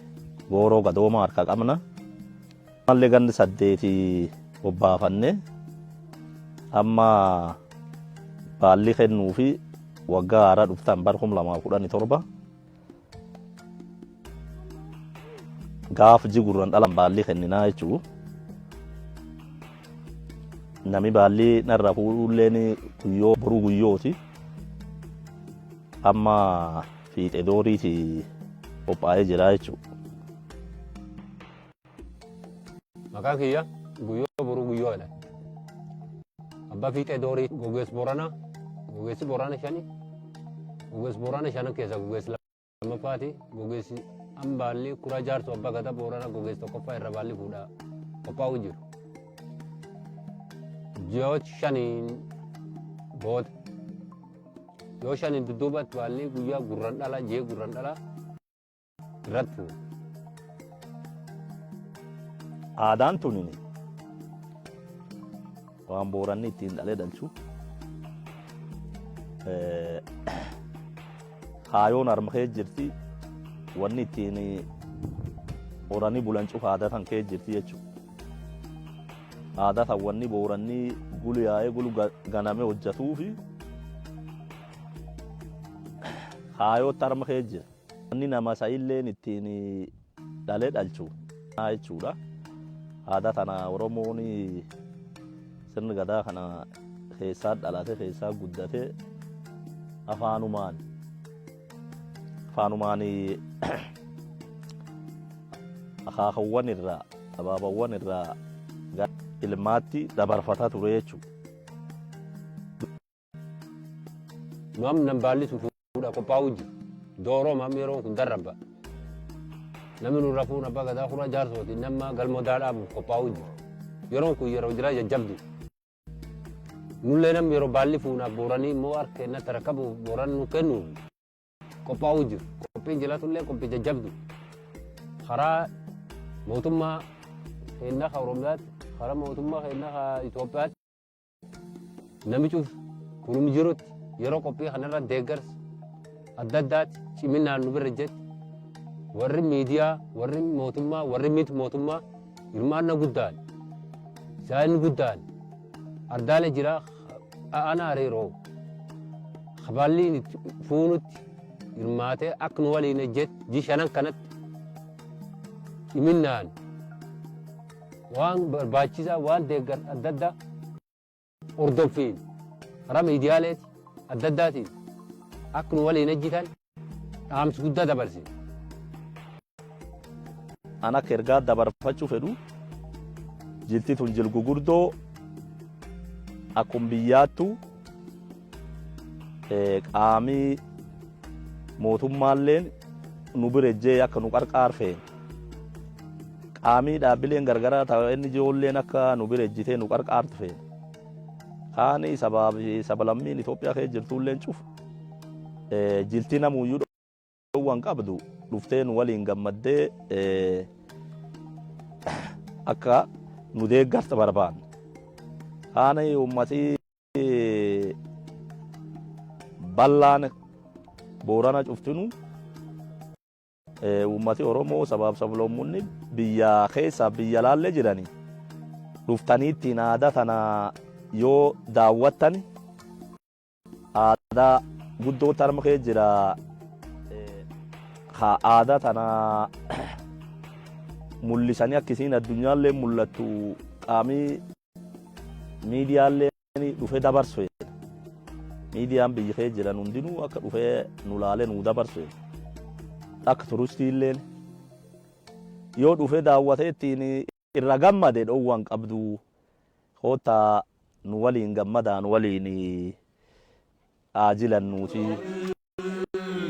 gooroo gadooma harka qabna. Mallee ganni 8 bobbaafanne, amma baalli kennuu fi waggaa haaraa dhuftan bara 2017 gaaf jigurran dhalan baalli kenninaa jechuu. Nami baalli narra fuudhulleen Guyyoo Boruu Guyyooti. Amma fiixee dooriiti qophaa'ee jira jechuudha. Maqaan kiyya Guyyoo Boruu Guyyoodha. Abbaa fiixee doorii gogeessi Booranaa, gogeessi Boorana shani, gogeessi Boorana shanan keessa gogeessi lammaffaati, gogeessi ambaalli kuraa jaarsoo abbaa gadaa Boorana gogeessi tokkoffaa irra baalli fuudhaa qophaa'uu jiru. Ji'oota shaniin booda yoo shaniin dudduubatti baalli guyyaa gurran dhala ji'ee gurran dhala irratti fuudha. Aadaan tunin waan Booranni ittiin dhalee dhalchu. Kaayoon harma kee jirti, wanni ittiin horanii bulan cufa aadaa tan kee jirti jechuudha. Aadaa tan wanni Booranni gulu yaa'ee gulu ganame hojjetuufi kaayootti harma kee jira. Wanni nama sa'illeen ittiin dhalee dhalchu jechuudha. Aadaa tana Oromoon sirni gadaa kana keessaa dhalate, keessaa guddate, afaanumaan akaakawwan irraa abaabawwan irraa gara ilmaatti dabarfataa ture jechuudha. Nu amma nam baalli sun fuudha qophaa'uu jiru. Dooroo amma yeroon kun darrabba. Namni nurra fuun abbaa gadaa kura jaarsooti nama galmoo daadhaabuuf qophaa'uu jiru. Yeroon kun yeroo jira jajjabdu. Nullee nam yeroo baalli fuunaaf Booranii immoo harka kennatti rakkabuuf Booran nu kennuuf qophaa'uu jiru. Qophiin jiratullee qophii jajjabdu. Karaa mootummaa keenya ka Oromiyaatti, karaa mootummaa keenya ka Itoophiyaatti nami cuf kunum jirutti yeroo qophii kanarra deeggarsa adda addaatti ciminaan nu bira jetti, warri miidiyaa, warri mootummaa, warri miti mootummaa hirmaannaa guddaan isaan guddaan ardaalee jira. Ana hariiroo kabaalliin itti fuunutti. Hirmaatee akka nu waliin ejjet ji shanan kanatti dhiminnaan waan barbaachisaa waan deeggar adda addaa hordoffiin karaa miidiyaaleeti adda addaatiin akka nu waliin ejjitan dhaamsi guddaa dabarsine. An akka ergaa dabarfachuu fedhu, jilti tun jil gugurdoo akkum biyyaattu qaamii mootummaalleen nu bira ejjee akka nu qarqaar feene. Qaamii dhaabbileen gargaraa ta'e inni ijoolleen akka nu bira ejjitee nu qarqaartu feene. Kaani sabaaf sablammiin Itoophiyaa keessa jirtulleen cufu jilti namuyyuu dhowwan qabdu dhuftee nu waliin gammaddee akka nu deeggarta barbaanna. Kaani uummatii bal'aan Boorana cuftinu, uummati Oromoo, sabaaf sablammoonni biyya keessaa biyya laallee jirani, dhuftanii ittiin aadaa tana yoo daawwattan aadaa guddoo tarma kee jira. Ha aadaa tana mul'isanii akkisiin addunyaallee mul'attu qaamii miidiyaallee dhufee dabarsu. Miidiyaan biyya kee jiran hundinuu akka dhufee nu laalee nu dabarsu, akka turistiilleen yoo dhufee daawwatee ittiin irra gammade dhowwan qabdu. Koottaa nu waliin gammadaa, nu waliin haa jilannuuti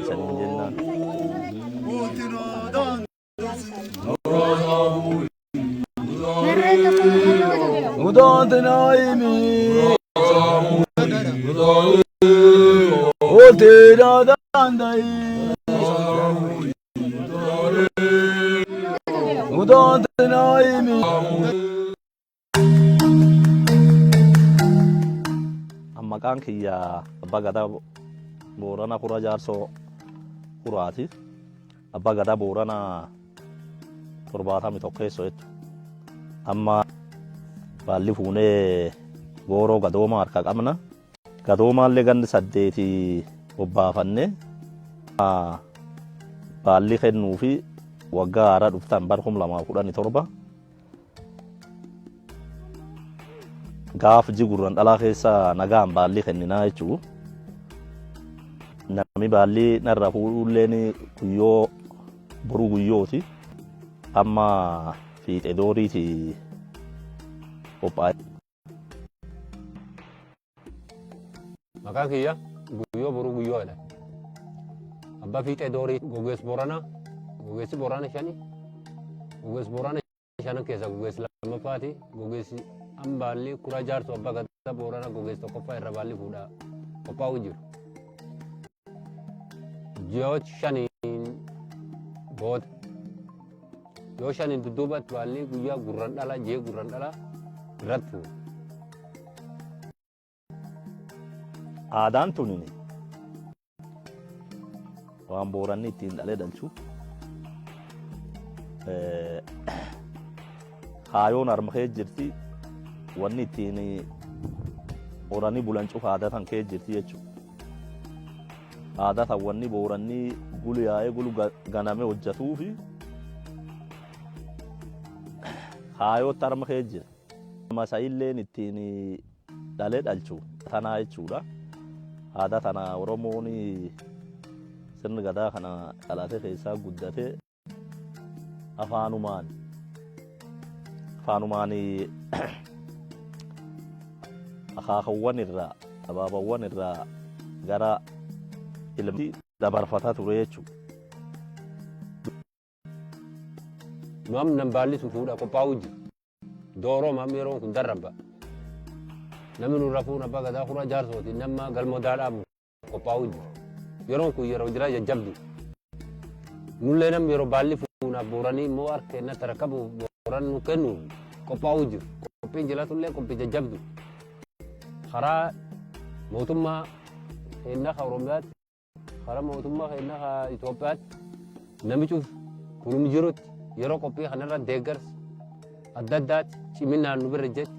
isaniin jennaan. Udantinaimi. Oltira dandai. Udantinaimi. Maqaan kiyya Abbaa Gadaa Boorana Kura Jaarsoo Kuraati. Abbaa Gadaa Booranaa 71 jechuudha. Amma baalli fuunee gooroo gadooma harka qabna. Gadoomaallee ganni 8 obbaafanne baalli kennuu fi waggaa haaraa dhuftan bara 2017 gaaf jigurran dhalaa keessa nagaan baalli kenninaa jechuu. Namni baalli narra fuudhulleen guyyoo boruu guyyooti. Amma fiixee dooriiti qophaa'e. Maqaan kiyya Guyyoo Boruu Guyyoodha. Abbaa fiixee doorii, gogeessi Booranaa, gogeessi Boorana shani, gogeessi Boorana shanan keessaa gogeessi lammaffaati. Gogeessi ambaalli kuraa jaarsoo abbaa gadaa Boorana gogeessi tokkoffaa irra baalli fuudhaa qophaa'uu jiru. Ji'oota shaniin booda yoo shaniin dudduubatti baalli guyyaa gurran dhala jee gurran dhala irratti fuudha. Aadaan tunini waan Booranni ittiin dhalee dhalchu. Kaayoon harma kee jirti, wanni ittiin horanii bulan cufa aadaa tan kee jirti jechuudha. Aadaa tan wanni Booranni gulu yaa'ee gulu ganame hojjetuufi kaayootti harma kee jira. Masayilleen ittiin dhalee dhalchu tanaa jechuudha. Aadaa tana Oromoon sirni gadaa kana dhalate keessaa guddate afaanumaan akaakawwan irraa abaabawwan irraa gara ilmi dabarfataa ture jechuudha. Nu amma nam baalli sun fuudha qophaa'uu jiru. Dooroo amma yeroon kun darrabba. Namni nurra fuuna abbaa gadaa kura jaarsooti nama galmoo daadhaabuuf qophaa'uu jiru. Yeroon kun yeroo jira jajjabdu. Nullee namni yeroo baalli fuunaaf Booranii immoo harka kennatti rakkabuuf Booran nu kennuuf qophaa'uu jiru. Qophiin jiratullee qophii jajjabdu. Karaa mootummaa keenya ka Oromiyaatti, karaa mootummaa keenya ka Itoophiyaatti, nami cuf kunum jirutti yeroo qophii kanarra deeggarsa adda addaatti ciminaan nu bira jetti,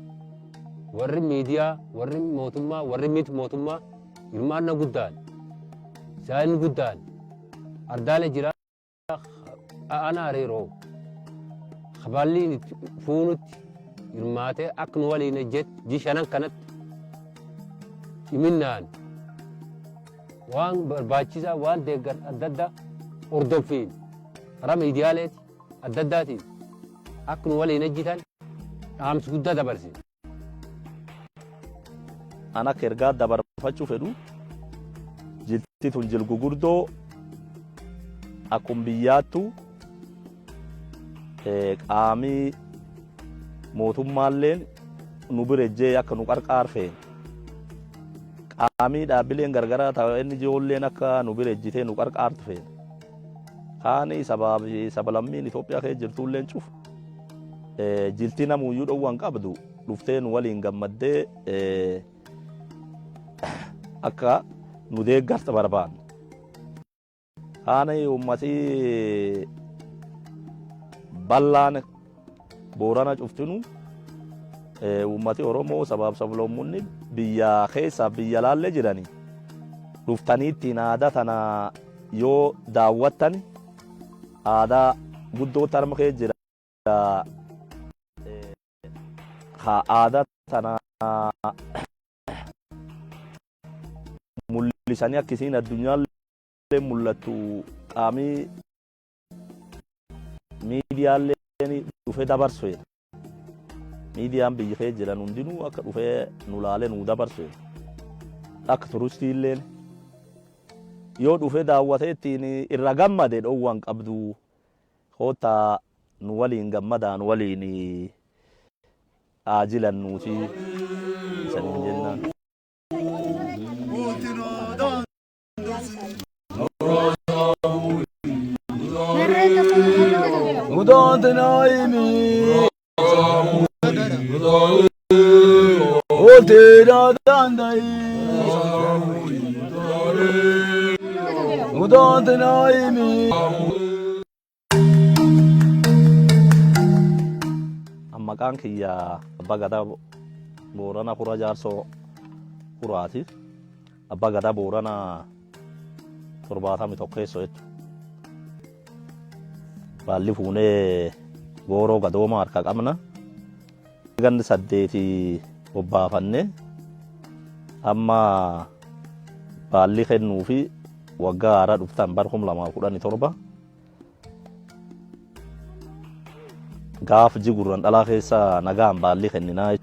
warri miidiyaa, warri mootummaa, warri miti mootummaa hirmaannaa guddaan saayinni guddaan. Ardaalee jilaa aanaa Areeroo baalliin itti fuunutti hirmaatee akka nu waliin ejjetti ji shanan kanatti himinnaan waan barbaachisaa, waan deeggar adda addaa, hordoffiin karaa miidiyaaleeti adda addaatiin akka nu waliin ejjitan dhaamsi guddaa dabarsine. An akka ergaa dabarfachuu fedhu, jilti tun jil gugurdoo akkum biyyaattu qaamii mootummaalleen nu bira ejjee akka nu qarqaar feene. Qaamii dhaabbileen gargaraa ta'e inni ijoolleen akka nu bira ejjitee nu qarqaartu feene. Kaani sabaa fi sablammiin Itoophiyaa keessa jirtulleen cufu jilti namuyyuu dhowwan qabdu dhuftee nu waliin gammaddee akka nu deeggarta barbaanna. Kaani uummatii bal'aan Boorana cuftinu, uummati Oromoo, sabaaf sablammoonni biyya keessaa biyya laallee jirani, dhuftanii ittiin aadaa tana yoo daawwattan aadaa guddoo tarma kee jira. Ha aadaa tana mul'isanii akka isiin addunyaallee mul'attu qaamii miidiyaallee dhufee dabarsu. Miidiyaan biyya kee jiran hundinuu akka dhufee nu laalee nu dabarsu. Akka turistiilleen yoo dhufee daawwatee ittiin irra gammade dhoowwan qabdu, koottaa nu waliin gammadaa, nu waliin haa jilannuuti isaniin jennaan. Mudaantinaayimi. Oteera danda'i. Mudaantinaayimi. Maqaan kiyya Abbaa Gadaa Boorana Kura Jaarsoo Kuraati. Abbaa Gadaa Boorana 71 jechuudha. Baalli fuunee gooroo gadooma harka qabna. Ganni 8 bobbaafanne amma baalli kennuu fi waggaa haaraa dhuftan bara 2017 gaaf jigurran dhalaa keessa nagaan baalli kenninaa.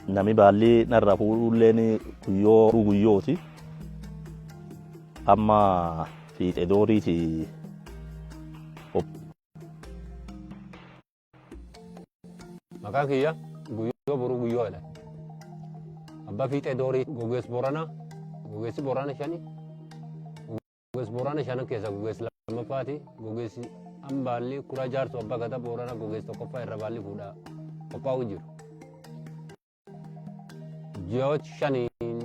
Nami baalli narra fuudhulleen guyyoo guyyooti. Amma fiixee dooriiti. Maqaan kiyya Guyyoo Boruu Guyyoo jedha. Abbaa Fiixee Doorii, gogeessi Booranaa, gogeessi Boorana shani. Gogeessi Boorana shanan keessaa gogeessi lammaffaati. Gogeessi ambaalli Kuraa Jaarsoo Abbaa Gadaa Boorana gogeessi tokkoffaa irra baalli fuudhaa qophaa'uu jiru. Ji'oota shaniin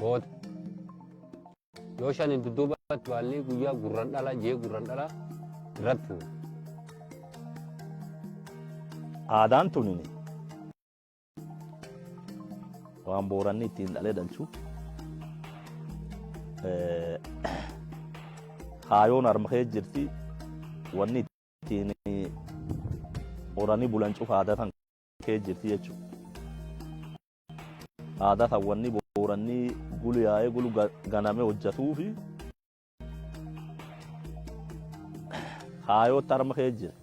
booda, yoo shaniin dudduubatti, baalli guyyaa gurran dhala, ji'a gurran dhala irratti fuudha. Aadaan tunini waan Booranni ittiin dhalee dhalchu. Kaayoon harma kee jirti, wanni ittiin horanii bulan cufa aadaa tan kee jirti jechuudha. Aadaa tan wanni Booranni gulu yaa'ee gulu ganame hojjetuu fi kaayootti harma kee jira.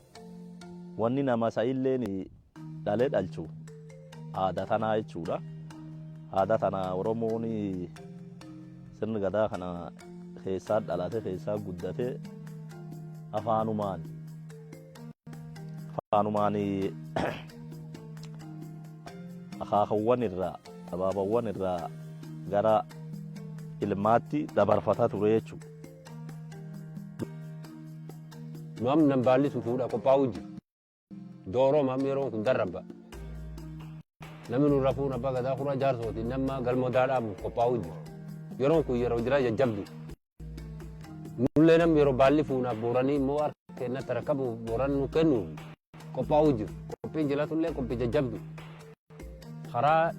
Wanni nama sa'illeen dhalee dhalchu aadaa tanaa jechuudha. Aadaa tana Oromoon sirni gadaa kana keessaa dhalate, keessaa guddate, afaanumaan akaakawwan irraa, abaabawwan irraa gara ilmaatti dabarfataa ture jechuudha. Nu amma nan baalli sun fuudha qophaa'uu jiru. Dooroo amma yeroon kun darrabba. Namni nurra fuun abbaa gadaa kura jaarsooti nama galmoo daadhaabuuf qophaa'uu jiru. Yeroon kun yeroo jira jajjabdu. Nullee namni yeroo baalli fuunaaf Booranii immoo harka kennatti rakkabuuf Booran nu kennuuf qophaa'uu jiru. Qophiin jilatullee qophii jajjabdu. Karaa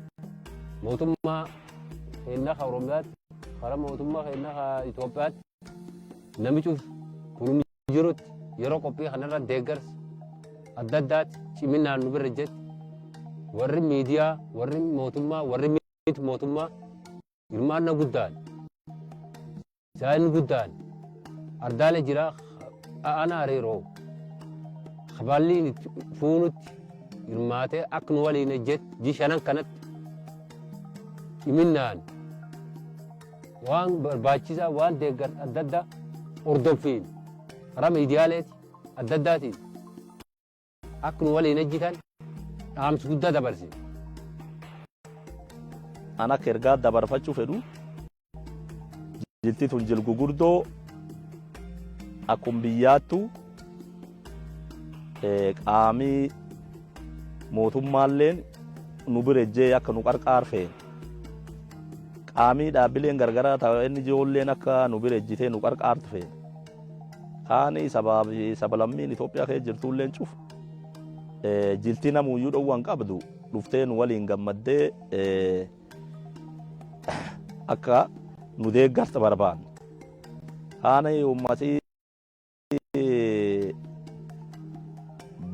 mootummaa keenya ka Oromiyaatti, Karaa mootummaa keenya Itoophiyaatti nami cufu kunum jirutti yeroo qophii kanarra deeggarsa adda addaatti ciminaan nu bira jetti warri miidiyaa, warri mootummaa, warri miti mootummaa hirmaannaa guddaan, saayinni guddaan ardaalee jira. Ana hariiroo kabaalliin itti fuunutti hirmaatee akka nu waliin hojjetu ji shanan kanatti ciminaan waan barbaachisaa, waan deeggarsa adda addaa hordoffiin karaa miidiyaaleeti adda addaatiin akka nu waliin hojjetan dhaamsi guddaa dabarsine. An akka ergaa dabarfachuu fedhu, jilti tun jil gugurdoo akkum biyyaattu qaamii mootummaalleen nu bira ejjee akka nu qarqaar feene. Qaamii dhaabbileen gargaraa ta'e inni ijoolleen akka nu bira ejjitee nu qarqaartu feene. Kaani sabaa fi sablammiin Itoophiyaa keessa jirtulleen cufu jilti namuyyuu dhowwan qabdu dhuftee nu waliin gammaddee akka nu deeggarta barbaanna. Kaani uummatii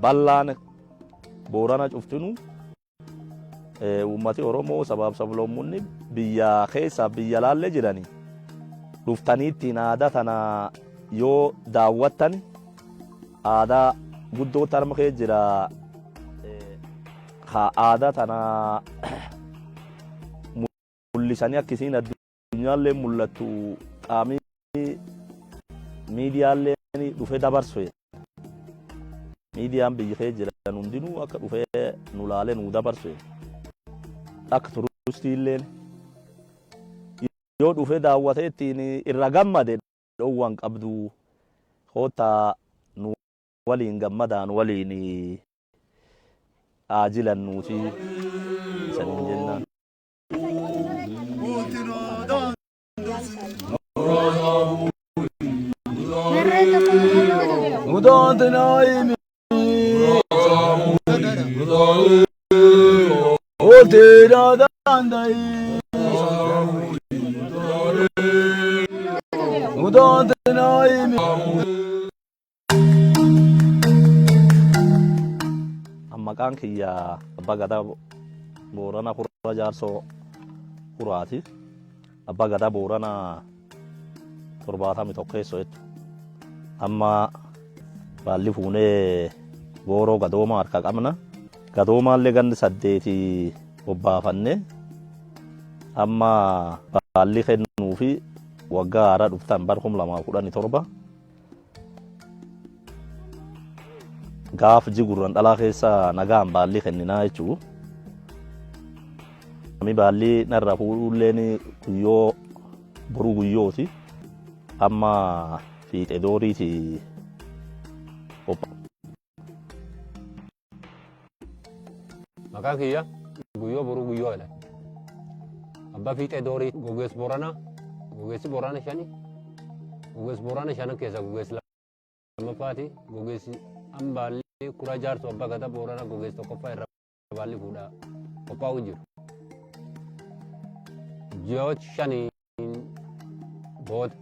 bal'aan Boorana cuftinu, uummati Oromoo, sabaaf sablammoonni biyya keessaa biyya laallee jirani, dhuftanii ittiin aadaa tana yoo daawwattan aadaa guddoo tarma kee jira. Ka aadaa tana mul'isanii akka isiin addunyaallee mul'attu qaamii miidiyaallee dhufee dabarsu. Miidiyaan biyya kee jiran hundinuu akka dhufee nu laalee nu dabarsu. Akka turistiilleen yoo dhufee daawwatee ittiin irra gammade dhowwan qabdu, koottaa nu waliin gammadaan waliin haa jilannuuti isaniin jennaan. Maqaan kiyya Abbaa Gadaa Boorana Kurra Jaarsoo Kuraati. Abbaa Gadaa Boorana 71 jettu. Amma baalli fuunee gooroo gadooma harka qabna. Gadoomaallee gandi 8 bobbaafanne, amma baalli kennuu fi waggaa haaraa dhuftan bar 2017 gaaf jigurran dhalaa keessa nagaan baalli kenninaa jechuu. Namni baalli narra fuudhulleen guyyoo boruu guyyooti. Amma fiixee dooriiti. Maqaan kiyya Guyyoo Boruu Guyyoo jedhama. Abbaa Fiixee Doorii, gogeessi Booranaa, gogeessi Boorana shani, gogeessi Boorana shanan keessaa gogeessi lammaffaati, gogeessi Ambaalli Kuraa Jaarsoo Abbaa Gadaa Boorana gogeessi tokkoffaa irra baalli fuudhaa qophaa'uu jiru. Ji'oota shaniin booda,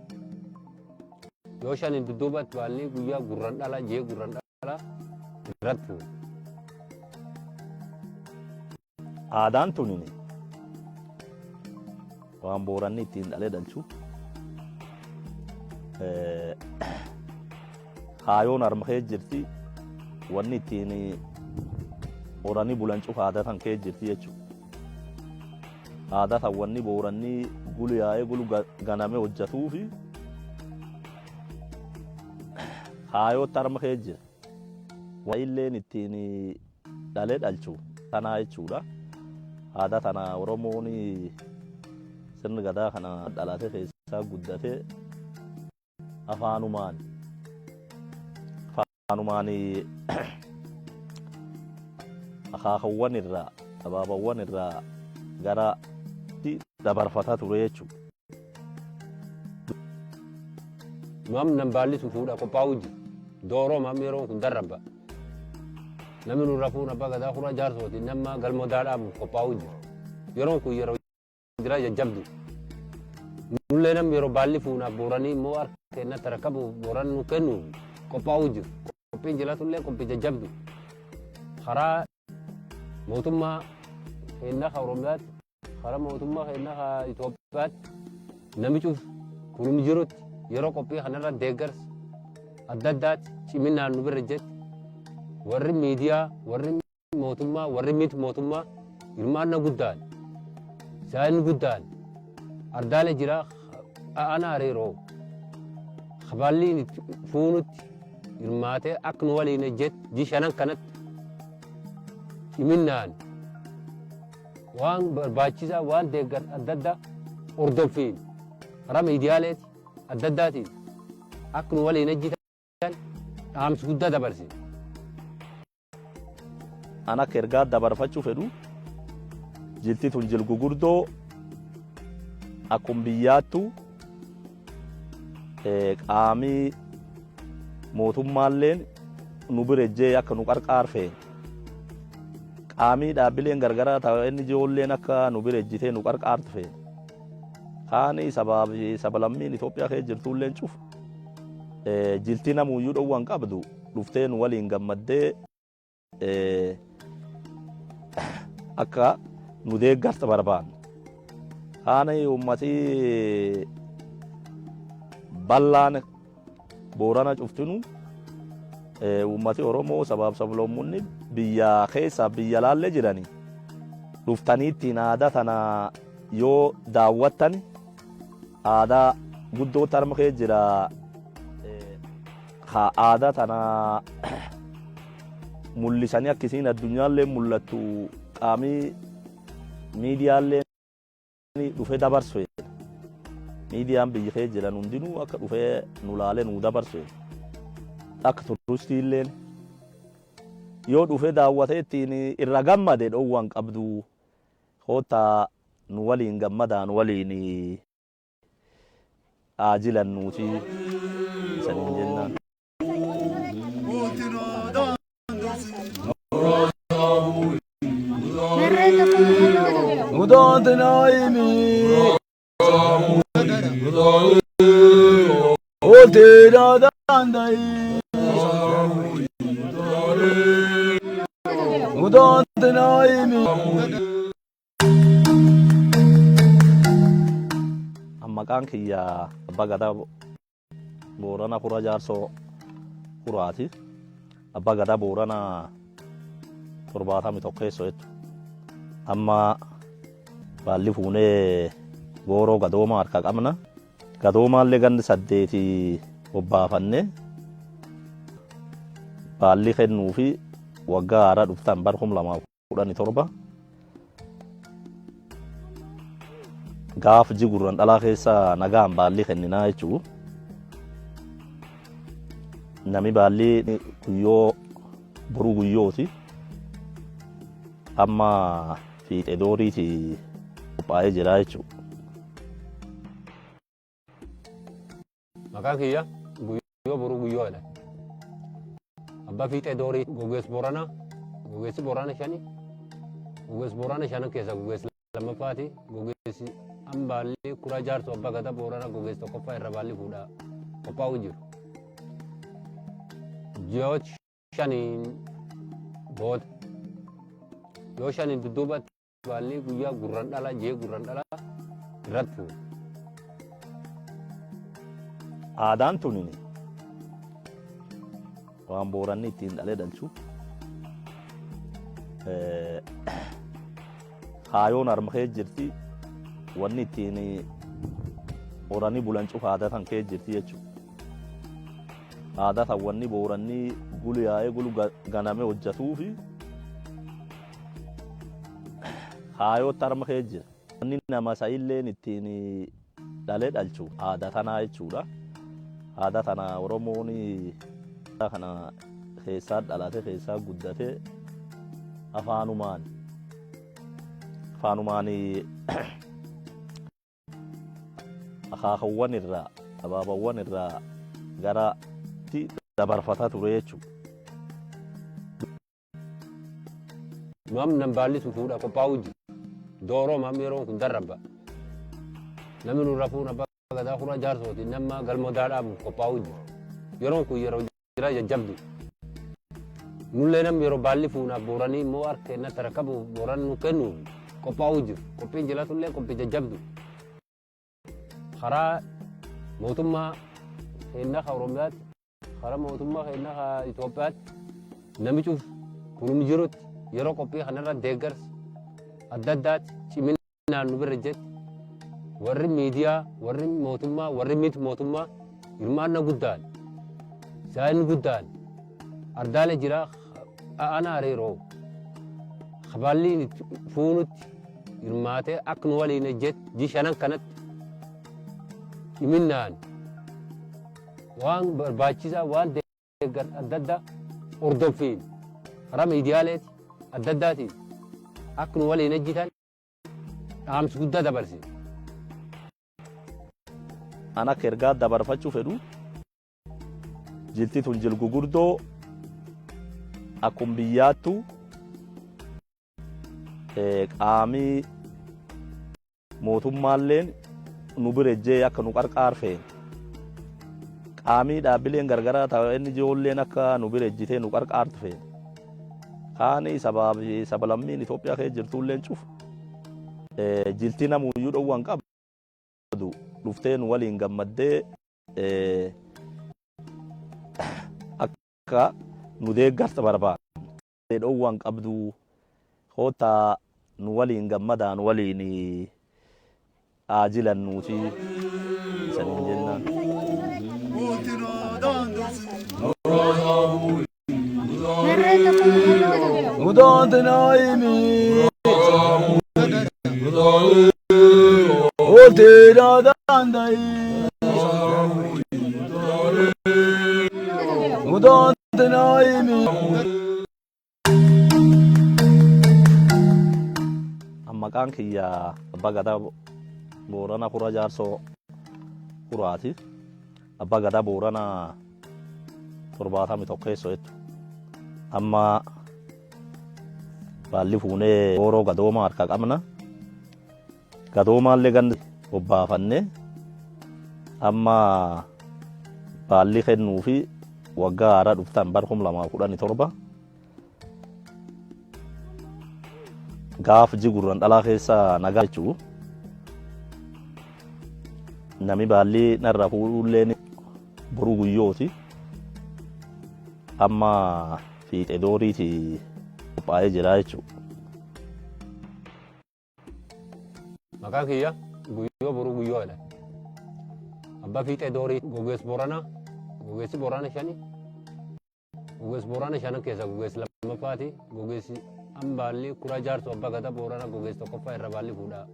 yoo shaniin dudduubatti baalli guyyaa gurran dhala ji'ee gurran dhala irratti fuudha. Aadaan tunini waan Booranni ittiin dhalee dhalchu. Kaayoon harma kee jirti, wanni ittiin horanii bulan cufa aadaa tan kee jirti jechuudha. Aadaa tan wanni Booranni gulu yaa'ee gulu ganame hojjetuufi kaayootti harma kee jira. Waa'illeen ittiin dhalee dhalchu tanaa jechuudha. Aadaa tana Oromoon sirni gadaa kana dhalate keessaa guddate, afaanumaan akaakawwan irraa abaabawwan irraa gara dabarfataa ture jechuudha. Nu amma nam baalli sun fuudha qophaa'uu jiru. Dooroo amma yeroon kun darrabba. Namni nurra fuun abbaa gadaa kuraa jaarsooti nama galmoo daadhaabuuf qophaa'uu jiru. Yeroon kun yeroo jira jajjabdu. Nullee nam yeroo baalli fuunaaf Booranii immoo harka kennatti rakkabuuf Booran nu kennuuf qophaa'uu jiru. Qophiin jilatullee qophii jajjabdu. Karaa mootummaa keenya ka Oromiyaatti, karaa mootummaa keenya ka Itoophiyaatti nami cuf kunum jirutti yeroo qophii kanarra deeggarsa adda addaatti ciminaan nu bira jetti warri miidiyaa, warri mootummaa, warri miti mootummaa hirmaannaa guddaan saayinni guddaan ardaale jira ana hariiroo kabaalliin itti fuunutti hirmaatee akka nu waliin ejjetti ji shanan kanatti ciminaan waan barbaachisaa waan deeggarsa adda addaa hordoffiin karaa miidiyaaleeti adda addaatiin akka nu waliin ejjitan dhaamsi guddaa dabarse. An akka ergaa dabarfachuu fedhu, jilti tun jil gugurdoo akkum biyyaattu qaamii mootummaalleen nu bira ejjee akka nu qarqaar feene. Qaamii dhaabbileen gargaraa ta NGOlleen akka nu bira ejjitee nu qarqaartu feene. Kaani sabaa fi sablammiin Itoophiyaa keessa jirtuulleen cufu jilti namuuyyuu dhowwa hin qabdu, dhuftee nu waliin gammaddee akka nu deeggarta barbaanna. Kaani uummatii bal'aan Boorana cuftinu, uummati Oromoo, sabaaf sablammoonni biyya keessaa biyya laallee jirani, dhuftanii ittiin aadaa tana yoo daawwattan aadaa guddoo tarma kee jira. Ha aadaa tana mul'isanii akka isiin addunyaallee mul'attu qaamii miidiyaallee dhufee dabarsu. Miidiyaan biyya kee jiran hundinuu akka dhufee nu laalee nu dabarsu, akka turistiilleen yoo dhufee daawwatee ittiin irra gammade dhoowwan qabdu, koottaa nu waliin gammadaa, nu waliin haa jilannuuti isaniin jennaan. Maqaan kiyya Abbaa Gadaa Boorana Kura Jaarsoo Kuraati. Abbaa Gadaa Boorana 71 jettu. Amma baalli fuunee gooroo gadooma harka qabna. Gadoomaallee gandi 8 bobbaafanne baalli kennuu fi waggaa haaraa dhuftan bar 2017 gaaf ji gurran dhalaa keessa nagaan baalli kenninaa jechuu. Nami baalli guyyoo boruu guyyooti amma fiixee dooriiti qophaa'ee jira jechuu. Maqaan kiyya Guyyoo Boruu Guyyoo jedhama. Abbaa Fiixee Doorii Gogees Booranaa, Gogeessi Boorana shani, Gogees Boorana shanan keessaa Gogees lammaffaati. Gogeessi ambaalli Kuraa Jaarsoo Abbaa Gadaa Boorana Gogees tokkoffaa irra baalli fuudhaa qophaa'uu jiru. Ji'oota shaniin booda yoo shaniin dudduubatti baalli guyyaa gurran dhala jee gurran dhala irratti fuudha. Aadaan tunin waan Booranni ittiin dhalee dhalchu. Kaayoon harma kee jirti, wanni ittiin horanii bulan cufa aadaa tan kee jirti jechuudha. Aadaa tan wanni Booranni gulu yaa'ee gulu ganame hojjetuufi kaayootti harma kee jira. Wanni nama sa'illeen ittiin dhalee dhalchu aadaa tanaa jechuudha. Aadaa tana Oromoon kana keessaa dhalate, keessaa guddate, afaanumaan akaakawwan irraa abaabawwan irraa gara itti dabarfataa ture jechuudha. Nu amma nam baalli sun fuudha qophaa'uu jiru. Dooroo amma yeroon kun darrabba. Namni nurra fuuna abbaa Gadaa Kura Jaarsooti nama galma daadhaabuuf qophaa'uu jiru. Yeroon kun yeroo jira jajjabdu. Nullee nam yeroo baalli fuunaaf Booranii immoo harka kennatti rakkabuuf Booran nu kennuuf qophaa'uu jiru. Qophiin jilatullee qophii jajjabdu. Karaa mootummaa keenya ka Oromiyaatti, karaa mootummaa keenya ka Itoophiyaatti nami cuf kunum jirutti yeroo qophii kanarra deeggarsa adda addaatti ciminaan nu bira jetti warri miidiyaa, warri mootummaa, warri miti mootummaa hirmaanna guddaan, saayinni guddaan ardaalee jira ana hariiroo kabaalliin fuunutti hirmaatee akka nu waliin ejjetti ji shanan kanatti ciminaan waan barbaachisaa waan deeggar adda addaa hordoffiin karaa miidiyaaleeti adda addaatiin akka nu waliin ejjitan dhaamsi guddaa dabarse. An akka ergaa dabarfachuu fedhu jilti tun jil gugurdoo akkum biyyaattu qaamii mootummaalleen nu bira ejjee akka nu qarqaar feene. Qaamii dhaabbileen gargaraa ta'e inni ijoolleen akka nu bira ejjitee nu qarqaartu feene. Kaani sabaa fi sablammiin Itoophiyaa keessa jirtulleen cufu jilti namuyyuu dhowwan qabdu dhuftee nu waliin gammaddee akka nu deeggarta barbaada. Dhowwan qabdu koottaa nu waliin gammadaa nu waliin haa jilannuuti isaniin jennaan. Maqaan kiyya Abbaa Gadaa Boorana Kura Jaarsoo Kuraati. Abbaa Gadaa Boorana 71 jettu. Amma baalli fuunee gooroo gadooma harka qabna. Gadoomaallee ganda obbaafanne amma baalli kennuu fi waggaa haaraa dhuftan bara 2017 gaaf jigurran dhalaa keessa nagaa jechuu nami baalli narra fuudhulleen boruu guyyooti amma fiixee dooriiti qophaa'ee jira jechuudha. Maqaan kiyya Guyyoo Boruu Guyyoo jedhama. Abbaa Fiixee Doorii Gogees Booranaa, Gogeessi Boorana shani. Gogeessi Boorana shanan keessaa gogeessi lammaffaati. Gogeessi ambaalli Kuraa Jaarsoo Abbaa Gadaa Boorana gogeessi tokkoffaa irra baalli fuudhaa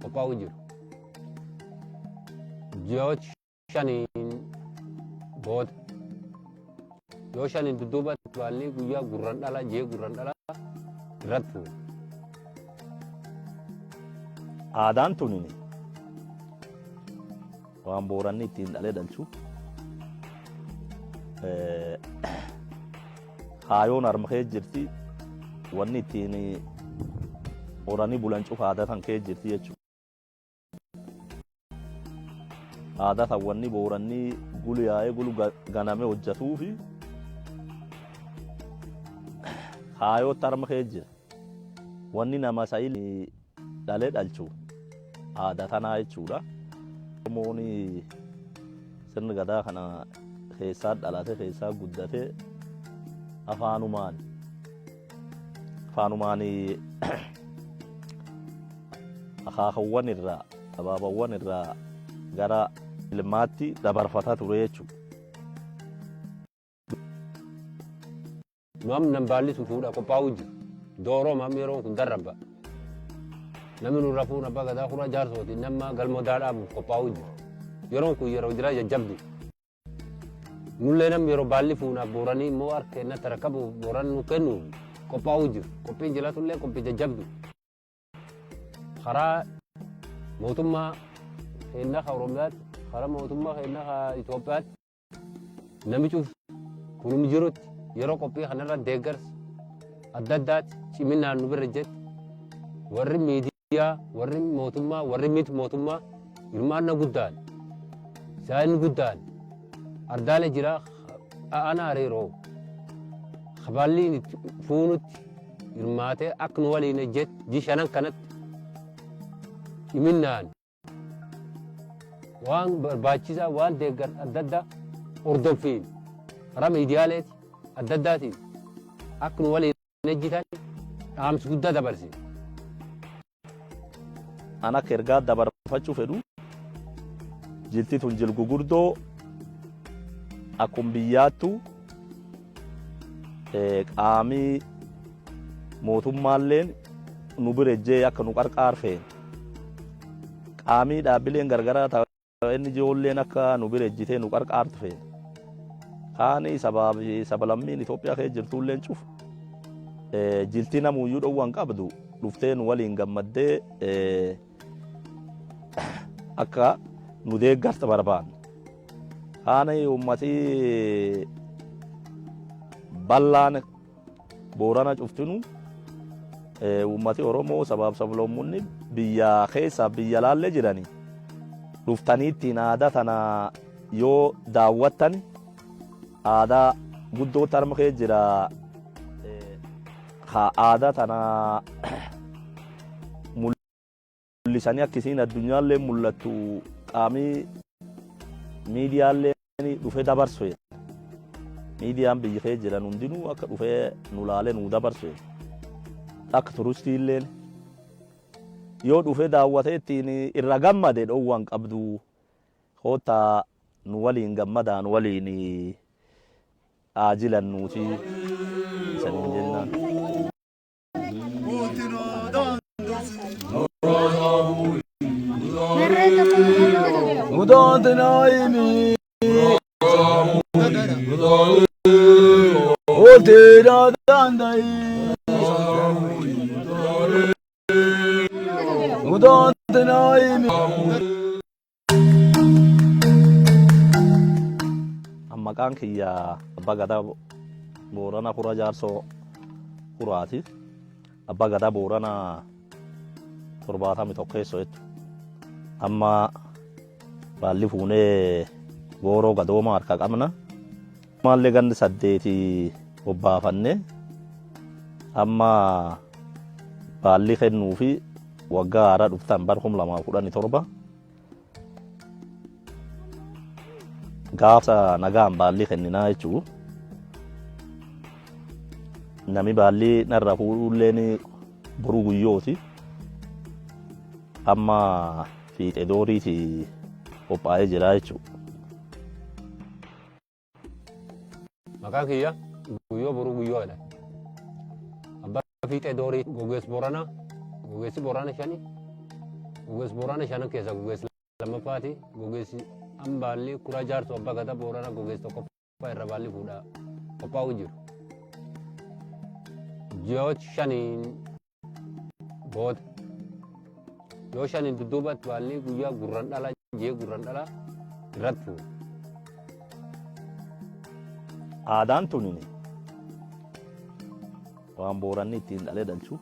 qophaa'uu jiru. Ji'oota shaniin booda yoo shaniin dudduubatti baalli guyyaa gurran dhala ji'ee gurran dhala irratti fuudha. Aadaan tunini waan Booranni ittiin dhalee dhalchu kaayoon harma kee jirti wanni ittiin horanii bulan cufa aadaa tan kee jirti jechuudha. Aadaa tan wanni Booranni gulu yaa'ee gulu ganame hojjatuufi kaayootti harma kee jira. Wanni nama sa'i dhalee dhalchu aadaa tanaa jechuudha. Oromoon sirni gadaa kana keessaa dhalate keessaa guddate afaanumaan akaakawwan irraa abaabawwan irraa gara ilmaatti dabarfataa ture jechuudha. Nu amma nam baalli sun fuudha qophaa'uu jiru. Dooroo amma yeroon kun darrabba. Namni nurra fuun abbaa gadaa kura jaarsooti nama galma daadhaabuuf qophaa'uu jiru. Yeroon kun yeroo jira jajjabdu. Nullee nam yeroo baalli fuunaaf Booranii immoo harka kennatti rakkabuuf Booran nu kennuuf qophaa'uu jiru. Qophiin jilatullee qophii jajjabdu. Karaa mootummaa keenya ka Oromiyaatti, karaa mootummaa keenya ka Itoophiyaatti nami cuf kunum jirutti yeroo qophii kanarra deeggarsa adda addaatti ciminaan nu bira jetti warri miidiyaa, warri mootummaa, warri miti mootummaa hirmaanna guddaan Isaan guddaan ardaale jira ana hariiroo kabaalliin itti fuunutti hirmaatee akka nu waliin ejjet ji shanan kanatti himinnaan waan barbaachisaa waan deeggar adda addaa hordoffiin karaa miidiyaaleeti adda addaatiin akka nu waliin ejjitan dhaamsi guddaa dabarse. An akka ergaa dabarfachuu fedhu, jilti tun jil gugurdoo akkum biyyaattu qaamii mootummaalleen nu bira ejjee akka nu qarqaar feene. Qaamii dhaabbileen gargaraa ta NGOlleen akka nu bira ejjitee nu qarqaartu feene. Kaani sabaa fi sablammiin Itoophiyaa keessa jirtulleen cufu jilti namuyyuu dhowwan qabdu dhuftee nu waliin gammaddee akka nu deeggarta barbaanna. Kaani uummatii bal'aan Boorana cuftinu, uummati Oromoo, sabaaf sablammoonni biyya keessaa biyya laallee jirani, dhuftanii ittiin aadaa tana yoo daawwattan, aadaa guddoo tarma kee jira. Ha aadaa tana mul'isanii akka isiin addunyaallee mul'attu qaamii miidiyaallee dhufee dabarsu. Miidiyaan biyya kee jiran hundinuu akka dhufee nu laalee nu dabarsu, akka turistiilleen yoo dhufee daawwatee ittiin irra gammade dhowwan qabdu. Koottaa nu waliin gammadaa, nu waliin haa jilannuuti isaniin jennaan. Udantanaimi. Otera dandai. Udantanaimi. Maqaan kiyya Abbaa Gadaa Boorana Kura Jaarsoo Kuraati. Abbaa Gadaa Boorana 71 jechuudha. Amma baalli fuunee gooroo gadooma harka qabna. Maallee gandi 8 bobbaafanne amma baalli kennuu fi waggaa haaraa dhuftan bar 2017 gaafa nagaan baalli kenninaa jechuu. Nami baalli narra fuudhulleen boruu guyyooti. Amma fiixee dooriiti qophaa'ee jira jechuudha. Maqaan kiyya Guyyoo Boruu Guyyoodha. Abbaa Fiixee Doorii, gogeessi Booranaa, gogeessi Boorana shani, gogeessi Boorana shanan keessaa gogeessi lammaffaati, gogeessi Ambaalli Kuraa Jaarsoo Abbaa Gadaa Boorana gogeessi tokkoffaa irra baalli fuudhaa qophaa'uu jiru. Ji'oota shaniin booda, yoo shaniin dudduubatti baalli guyyaa gurran dhalaa ji'ee gurran dhalaa irratti fuudha. Aadaan tunin waan Booranni ittiin dhalee dhalchu.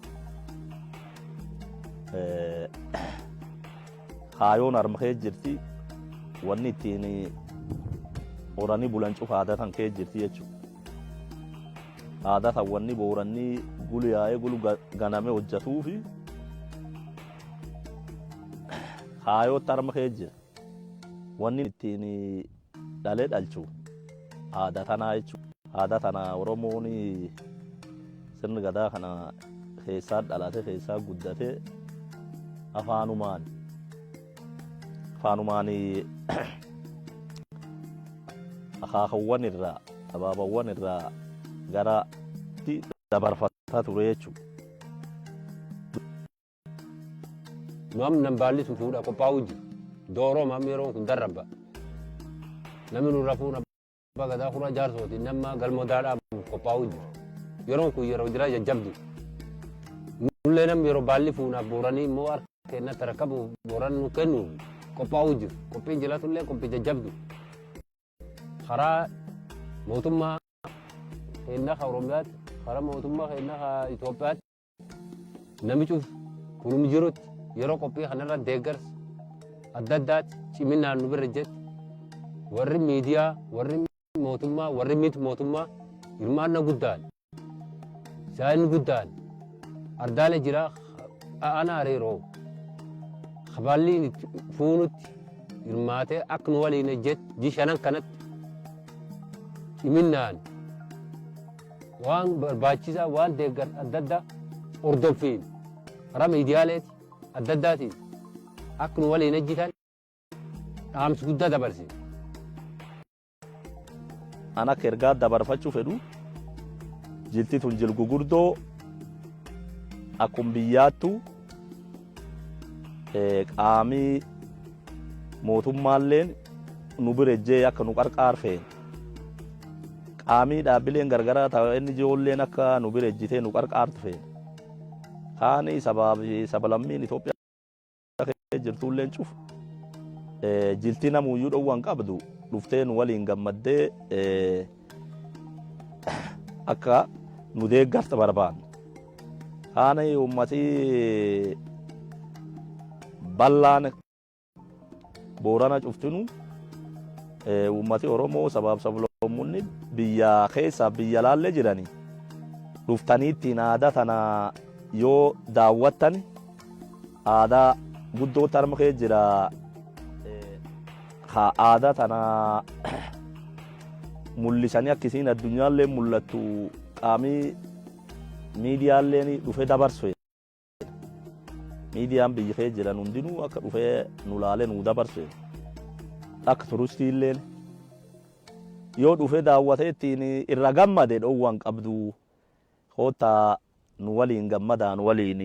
Kaayoon harma kee jirti, wanni ittiin horanii bulan cufa aadaa tan kee jirti jechuudha. Aadaa tan wanni Booranni gulu yaa'ee gulu ganame hojjetuufi kaayootti harma kee jira. Wanni ittiin dhalee dhalchu aadaa tanaa jechuudha. Aadaa tana Oromoon sirni gadaa kana keessaa dhalate, keessaa guddate, afaanumaan akaakawwan irraa abaabawwan irraa gara dabarfataa ture jechuudha. Nu amma nam baalli sun fuudha qophaa'uu jiru. Dooroo amma yeroon kun darrabba. Namni nurra fuuna Abbaa Gadaa Kuraa Jaarsooti nama galmoo daadhaa qophaa'uu jiru. Yeroon kun yeroo jira jajjabdu. Nullee namni yeroo baalli fuunaaf Booranii immoo harka kennatti rakkabuuf Booran nu kennuuf qophaa'uu jiru. Qophiin jilatullee qophii jajjabdu. Karaa mootummaa keenya ka Oromiyaatti, karaa mootummaa keenya ka Itoophiyaatti nami cuf kunum jirutti yeroo qophii kanarra deeggarsa adda addaatti ciminaan nu bira jetti. Warri miidiyaa, warri mootummaa, warri miti mootummaa hirmaannaa guddaan, saayinni guddaan ardaalee jira aanaa Areeroo kabaalliin itti fuunutti hirmaatee akka nu waliin ejjetti ji shanan kanatti ciminnaan waan barbaachisaa, waan deeggar adda addaa hordoffiin karaa miidiyaaleeti adda addaatiin akka nu waliin ejjitan dhaamsi guddaa dabarse. An akka ergaa dabarfachuu fedhu, jilti tun jil gugurdoo akkum biyyaattu qaamii mootummaalleen nu bira ejjee akka nu qarqaar feene. Qaamii dhaabbileen gargaraa ta'e inni ijoolleen akka nu bira ejjitee nu qarqaartu feene. Kaani sabaa fi sablammiin Itoophiyaa keessa jirtulleen cufu jilti namuyyuu dhowwan qabdu dhuftee nu waliin gammaddee akka nu deeggarta barbaanna. Kaani uummatii bal'aan Boorana cuftinu, uummati Oromoo, sabaaf sablammoonni biyya keessaa biyya laallee jirani dhuftanii ittiin aadaa tana yoo daawwattan, aadaa guddoo tarma kee jira. Ka aadaa tana mul'isanii akka isiin addunyaallee mul'attu qaamii miidiyaalleen dhufe dabarsu. Miidiyaan biyya kee jiran hundinuu akka dhufee nu laalee nu dabarsu. Akka turistiilleen yoo dhufee daawwatee ittiin irra gammade dhowwan qabdu, koottaa nu waliin gammadaa, nu waliin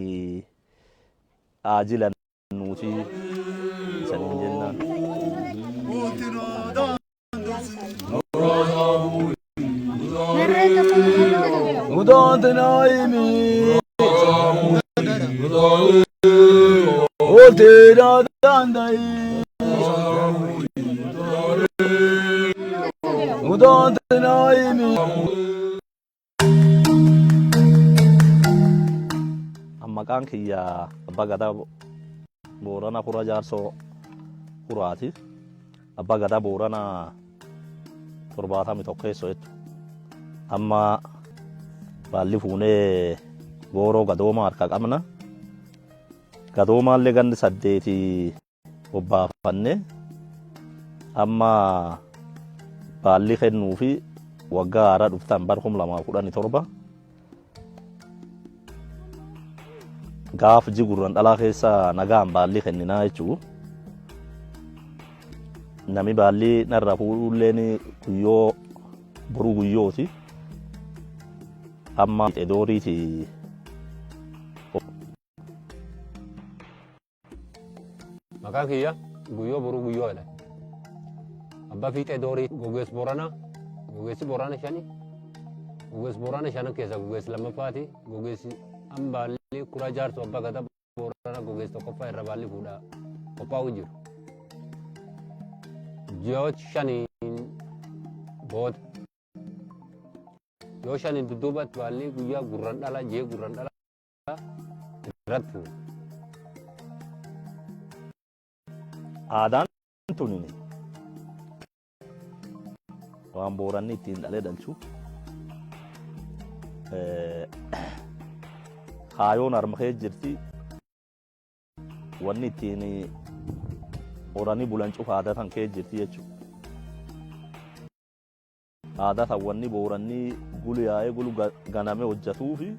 ajilan nuti isaniin jennaan. Maqaan kiyya Abbaa Gadaa Boorana Kura Jaarsoo Kuraati. Abbaa Gadaa Boorana 71 jettu. Amma baalli fuunee gooroo gadooma harka qabna. Gadoomaallee gandi 8 bobbaafanne, amma baalli kennuu fi waggaa haaraa dhuftan bara 2017 gaaf jigurran dhalaa keessa nagaan baalli kenninaa jechuu. Nami baalli narra fuudhulleen Guyyoo Boruu Guyyooti. Amma Xedooriiti. Maqaan kiyya Guyyoo Boruu Guyyoo jedhama. Abbaa Fiixee Doorii, gogeessi Booranaa, gogeessi Boorana shani, gogeessi Boorana shanan keessaa gogeessi lammaffaati, gogeessi ambaalli Kuraa Jaarsoo Abbaa Gadaa Boorana gogeessi tokkoffaa irra baalli fuudhaa qophaa'uu jiru. Ji'oota shaniin booda, yoo shaniin dudduubatti baalli guyyaa gurran dhala jee gurran dhala irratti fuudha. Aadaan tunini waan Booranni ittiin dhalee dhalchu, kaayoon harma kee jirti, wanni ittiin horanii bulan cufa aadaa tan kee jirti jechuudha. Aadaa tan wanni Booranni gulu yaa'ee gulu ganame hojjatuufi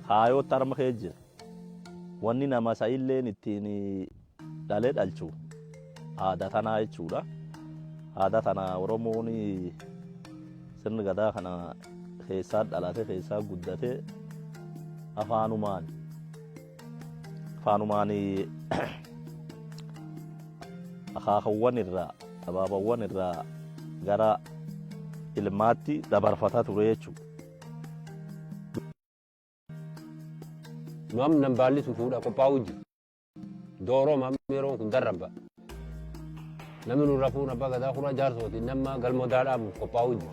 kaayootti harma kee jira. Wanni nama sa'illeen ittiin dhalee dhalchu aadaa tanaa jechuudha. Aadaa tana Oromoon sirni gadaa kana keessaa dhalate, keessaa guddate, afaanumaan akaakawwan irraa, abaabawwan irraa gara ilmaatti dabarfataa ture jechuudha. Nu amma nan baalli sun fuudha qophaa'uu jiru. Dooroo amma yeroon kun darrabba. Namni nurra fuun Abbaa Gadaa Kuraa Jaarsooti nama galmoo daadhaabuuf qophaa'uu jiru.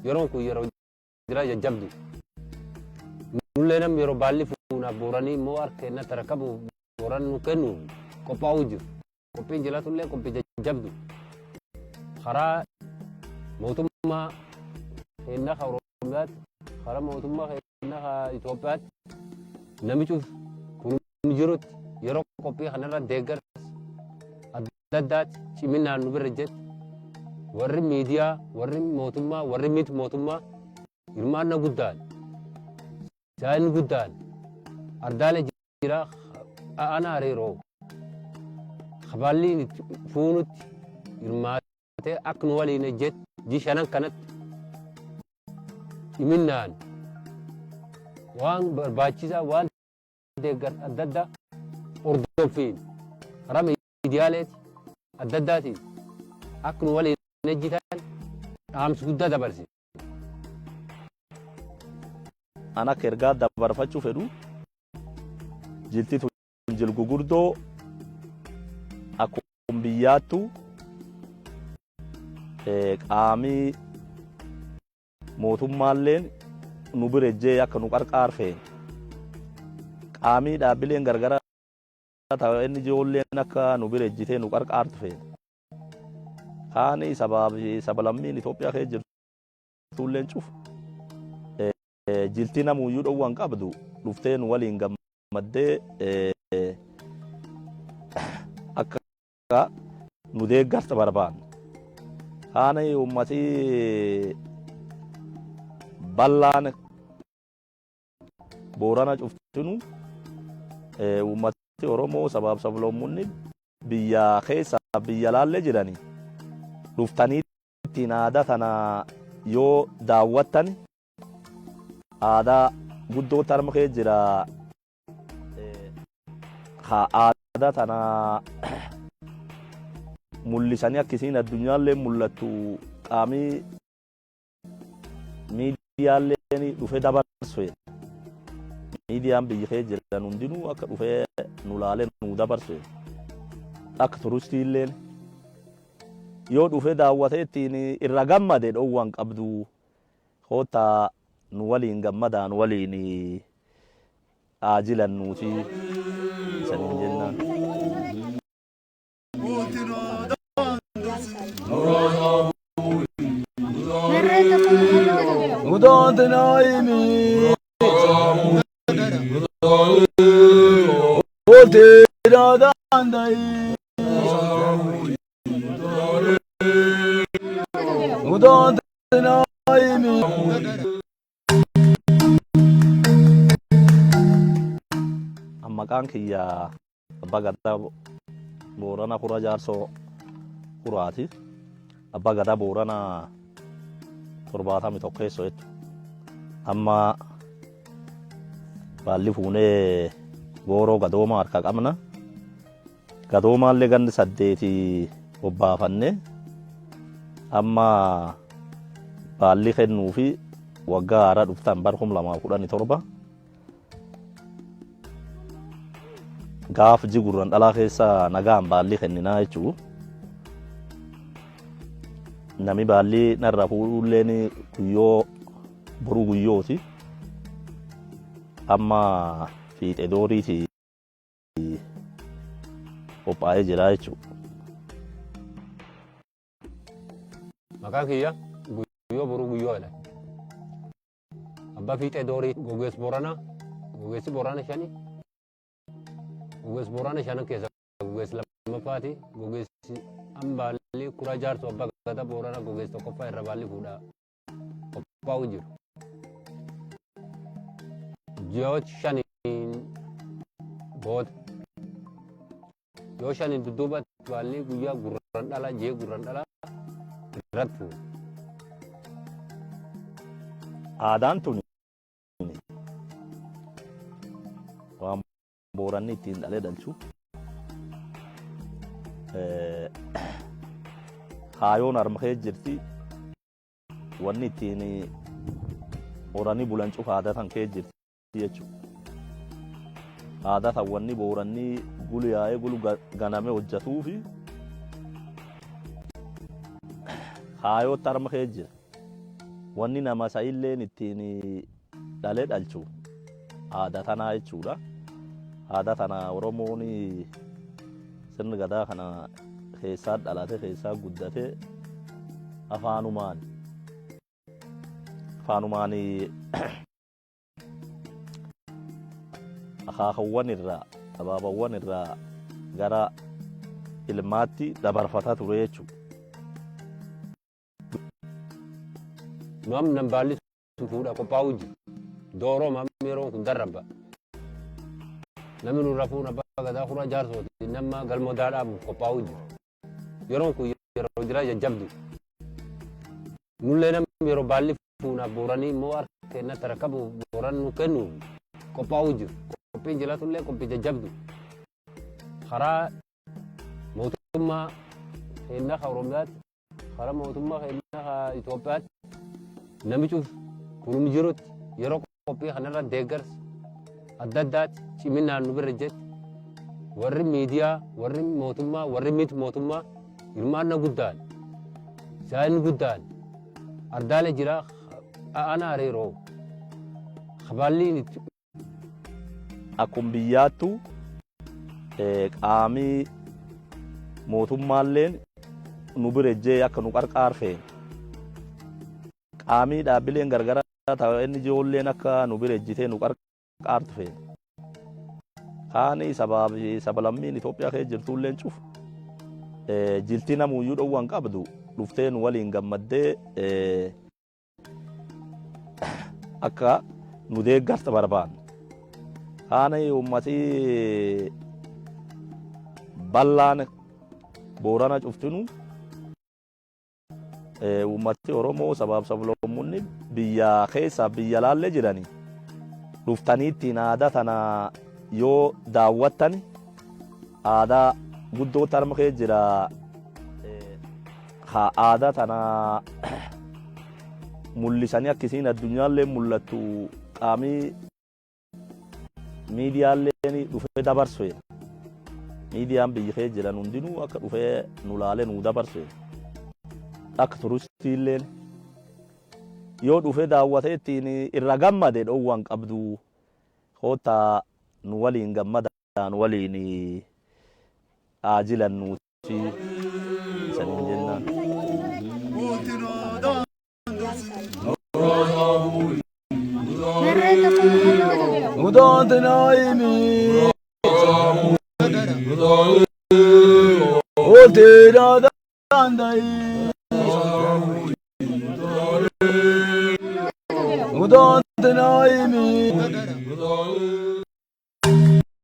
Yeroon kun yeroo jira jajjabdu. Nullee namni yeroo baalli fuunaaf Booranii immoo harka kennatti rakkabuuf Booran nu kennuuf qophaa'uu jiru. Qophiin jilatullee qophii jajjabdu. Karaa mootummaa keenya ka Oromiyaatti, karaa mootummaa keenya ka Itoophiyaatti nami cuf kun jirutti yeroo qophii kanarra deeggarsa adda addaatti ciminaan nu bira jetti. Warri miidiyaa, warri mootummaa, warri miti mootummaa hirmaannaa guddaan, saayinni guddaan ardaalee jira ana hariiroo kabaalliin itti fuunutti hirmaatee akka nu waliin ejjetti ji shanan kanatti ciminaan waan barbaachisaa waan deeggarsa adda addaa hordoffiin karaa miidiyaaleeti adda addaatiin akka nu waliin ejjitan dhaamsi guddaa dabarsi. An akka ergaa dabarfachuu fedhu, jilti tun jil gugurdoo akkuma biyyaattu qaamii mootummaalleen nu bira ejjee akka nu qarqaar feene. Qaamii dhaabbileen gargara inni ijoolleen akka nu bira ejjitee nu qarqaartu feene. Kaani sabaaf sabalammiin Itoophiyaa keessa jirtulleen cufu jilti namuyyuu dhowwan qabdu dhuftee nu waliin gammaddee akka nu deeggarta barbaanna. Kaani uummatii bal'aan Boorana cuftinu, uummati Oromoo sabaaf sablammoonni biyya keessa biyya laallee jirani dhuftanii ittiin aadaa tana yoo daawwattan, aadaa guddoo tarma kee jira. Ha aadaa tana mul'isanii akkisiin addunyaallee mul'attu qaamii miidiyaalleen dhufee dabarsu. Miidiyaan biyya kee jiran hundinuu akka dhufee nu laalee nu dabarsu. Akka turistiilleen yoo dhufee daawwatee ittiin irra gammade dhowwan qabdu, koottaa nu waliin gammadaa, nu waliin haa jilannuuti isaniin jennaan. Udantanaimi Otiradandai Udantanaimi. Maqaan kiyya Abbaa Gadaa Boorana Kura Jaarsoo Kuraati. Abbaa Gadaa Boorana 71 jechuudha. Amma baalli fuunee gooroo gadooma harka qabna. Gadoomaallee gandi 8 bobbaafanne amma baalli kennuu fi waggaa haaraa dhuftan bara 2017 gaaf ji gurran dhalaa keessa nagaan baalli kenninaa jechuu. Nami baalli narra fuudhulleen guyyoo boruu guyyooti. Amma fiixee dooriiti qophaa'ee jira jechuudha. Maqaan kiyya Guyyoo Boruu Guyyoodha. Abbaa Fiixee Doorii Gogees Booranaa, Gogeessi Boorana shani. Gogees Boorana shanan keessa gogees lammaffaati. Gogeessi ambaalli Kuraa Jaarsoo Abbaa Gadaa Boorana gogees tokkoffaa irra baalli fuudhaa qophaa'u jiru. Ji'oota shaniin booda yoo shaniin dudduubatti baalli guyyaa gurran dhala jee gurran dhala irratti fuudha. Aadaan tun waan Booranni ittiin dhalee dhalchu. Kaayoon harma kee jirti. Wanni ittiin horanii bulan cufa aadaa tan kee jirti jechuudha. Aadaa tan wanni Booranni gulu yaa'ee gulu ganame hojjatuufi kaayootti harma kee jira. Wanni nama sa'illeen ittiin dhalee dhalchu aadaa tanaa jechuudha. Aadaa tana Oromoon Sirni gadaa kana keessaa dhalate, keessaa guddate, afaanumaan akaakawwan irraa, abaabawwan irraa gara ilmaatti dabarfataa ture jechuudha. Nu amma nam baalli sun fuudha qophaa'u jiru. Dooroo amma yeroon kun darrabba. Namni nurra fuuna abbaa gadaa kura jaarsooti nama galmoo daadhaabuuf qophaa'u jiru. Yeroon kun yeroo jira jajjabdu. Nullee namni yeroo baalli fuunaaf Booranii immoo harka kennatti rakkabuuf Booran nu kennuuf qophaa'u jiru. Qophiin jiratullee qophii jajjabdu. Karaa mootummaa keenna ka Oromiyaatti, karaa mootummaa keenna ka Itoophiyaatti, nami cuf kunum jirutti yeroo qophii kanarra deeggarsa adda addaatti ciminaan nu bira jetti, warri miidiyaa, warri mootummaa, warri miti mootummaa hirmaannaa guddaan, saayinni guddaan ardaalee jira aanaa Areeroo kabaalliin itti. Akkuma biyyaattu qaamii mootummaalleen nu bira ejjee akka nu qarqaar feene. Qaamii dhaabbileen gargaraa ta'e inni ijoolleen akka nu bira ejjitee nu qarqaartu feene. Kaani sabaaf sabalammiin Itoophiyaa keessa jirtulleen cufu jiltii namuyyuu dhowwan qabdu dhuftee nu waliin gammaddee akka nu deeggarta barbaanna. Kaani uummatii bal'aan Boorana cuftinu, uummati Oromoo, sabaaf sablammoonni biyya keessaa biyya laallee jirani, dhuftanii ittiin aadaa tana yoo daawwattan, aadaa guddoo tarma kee jira. Ha aadaa tana mul'isanii akkisiin addunyaallee mul'attu, qaamii miidiyaalleen dhufee dabarsu. Miidiyaan biyya kee jiran hundinuu akka dhufee nu laalee nu dabarsu, akka turistiilleen yoo dhufee daawwatee ittiin irra gammade dhowwan qabdu, koottaa nu waliin gammadaa, nu waliin haa jilannuuti isaniin jennaan. Udaantinaayimi. Oteera daandayi.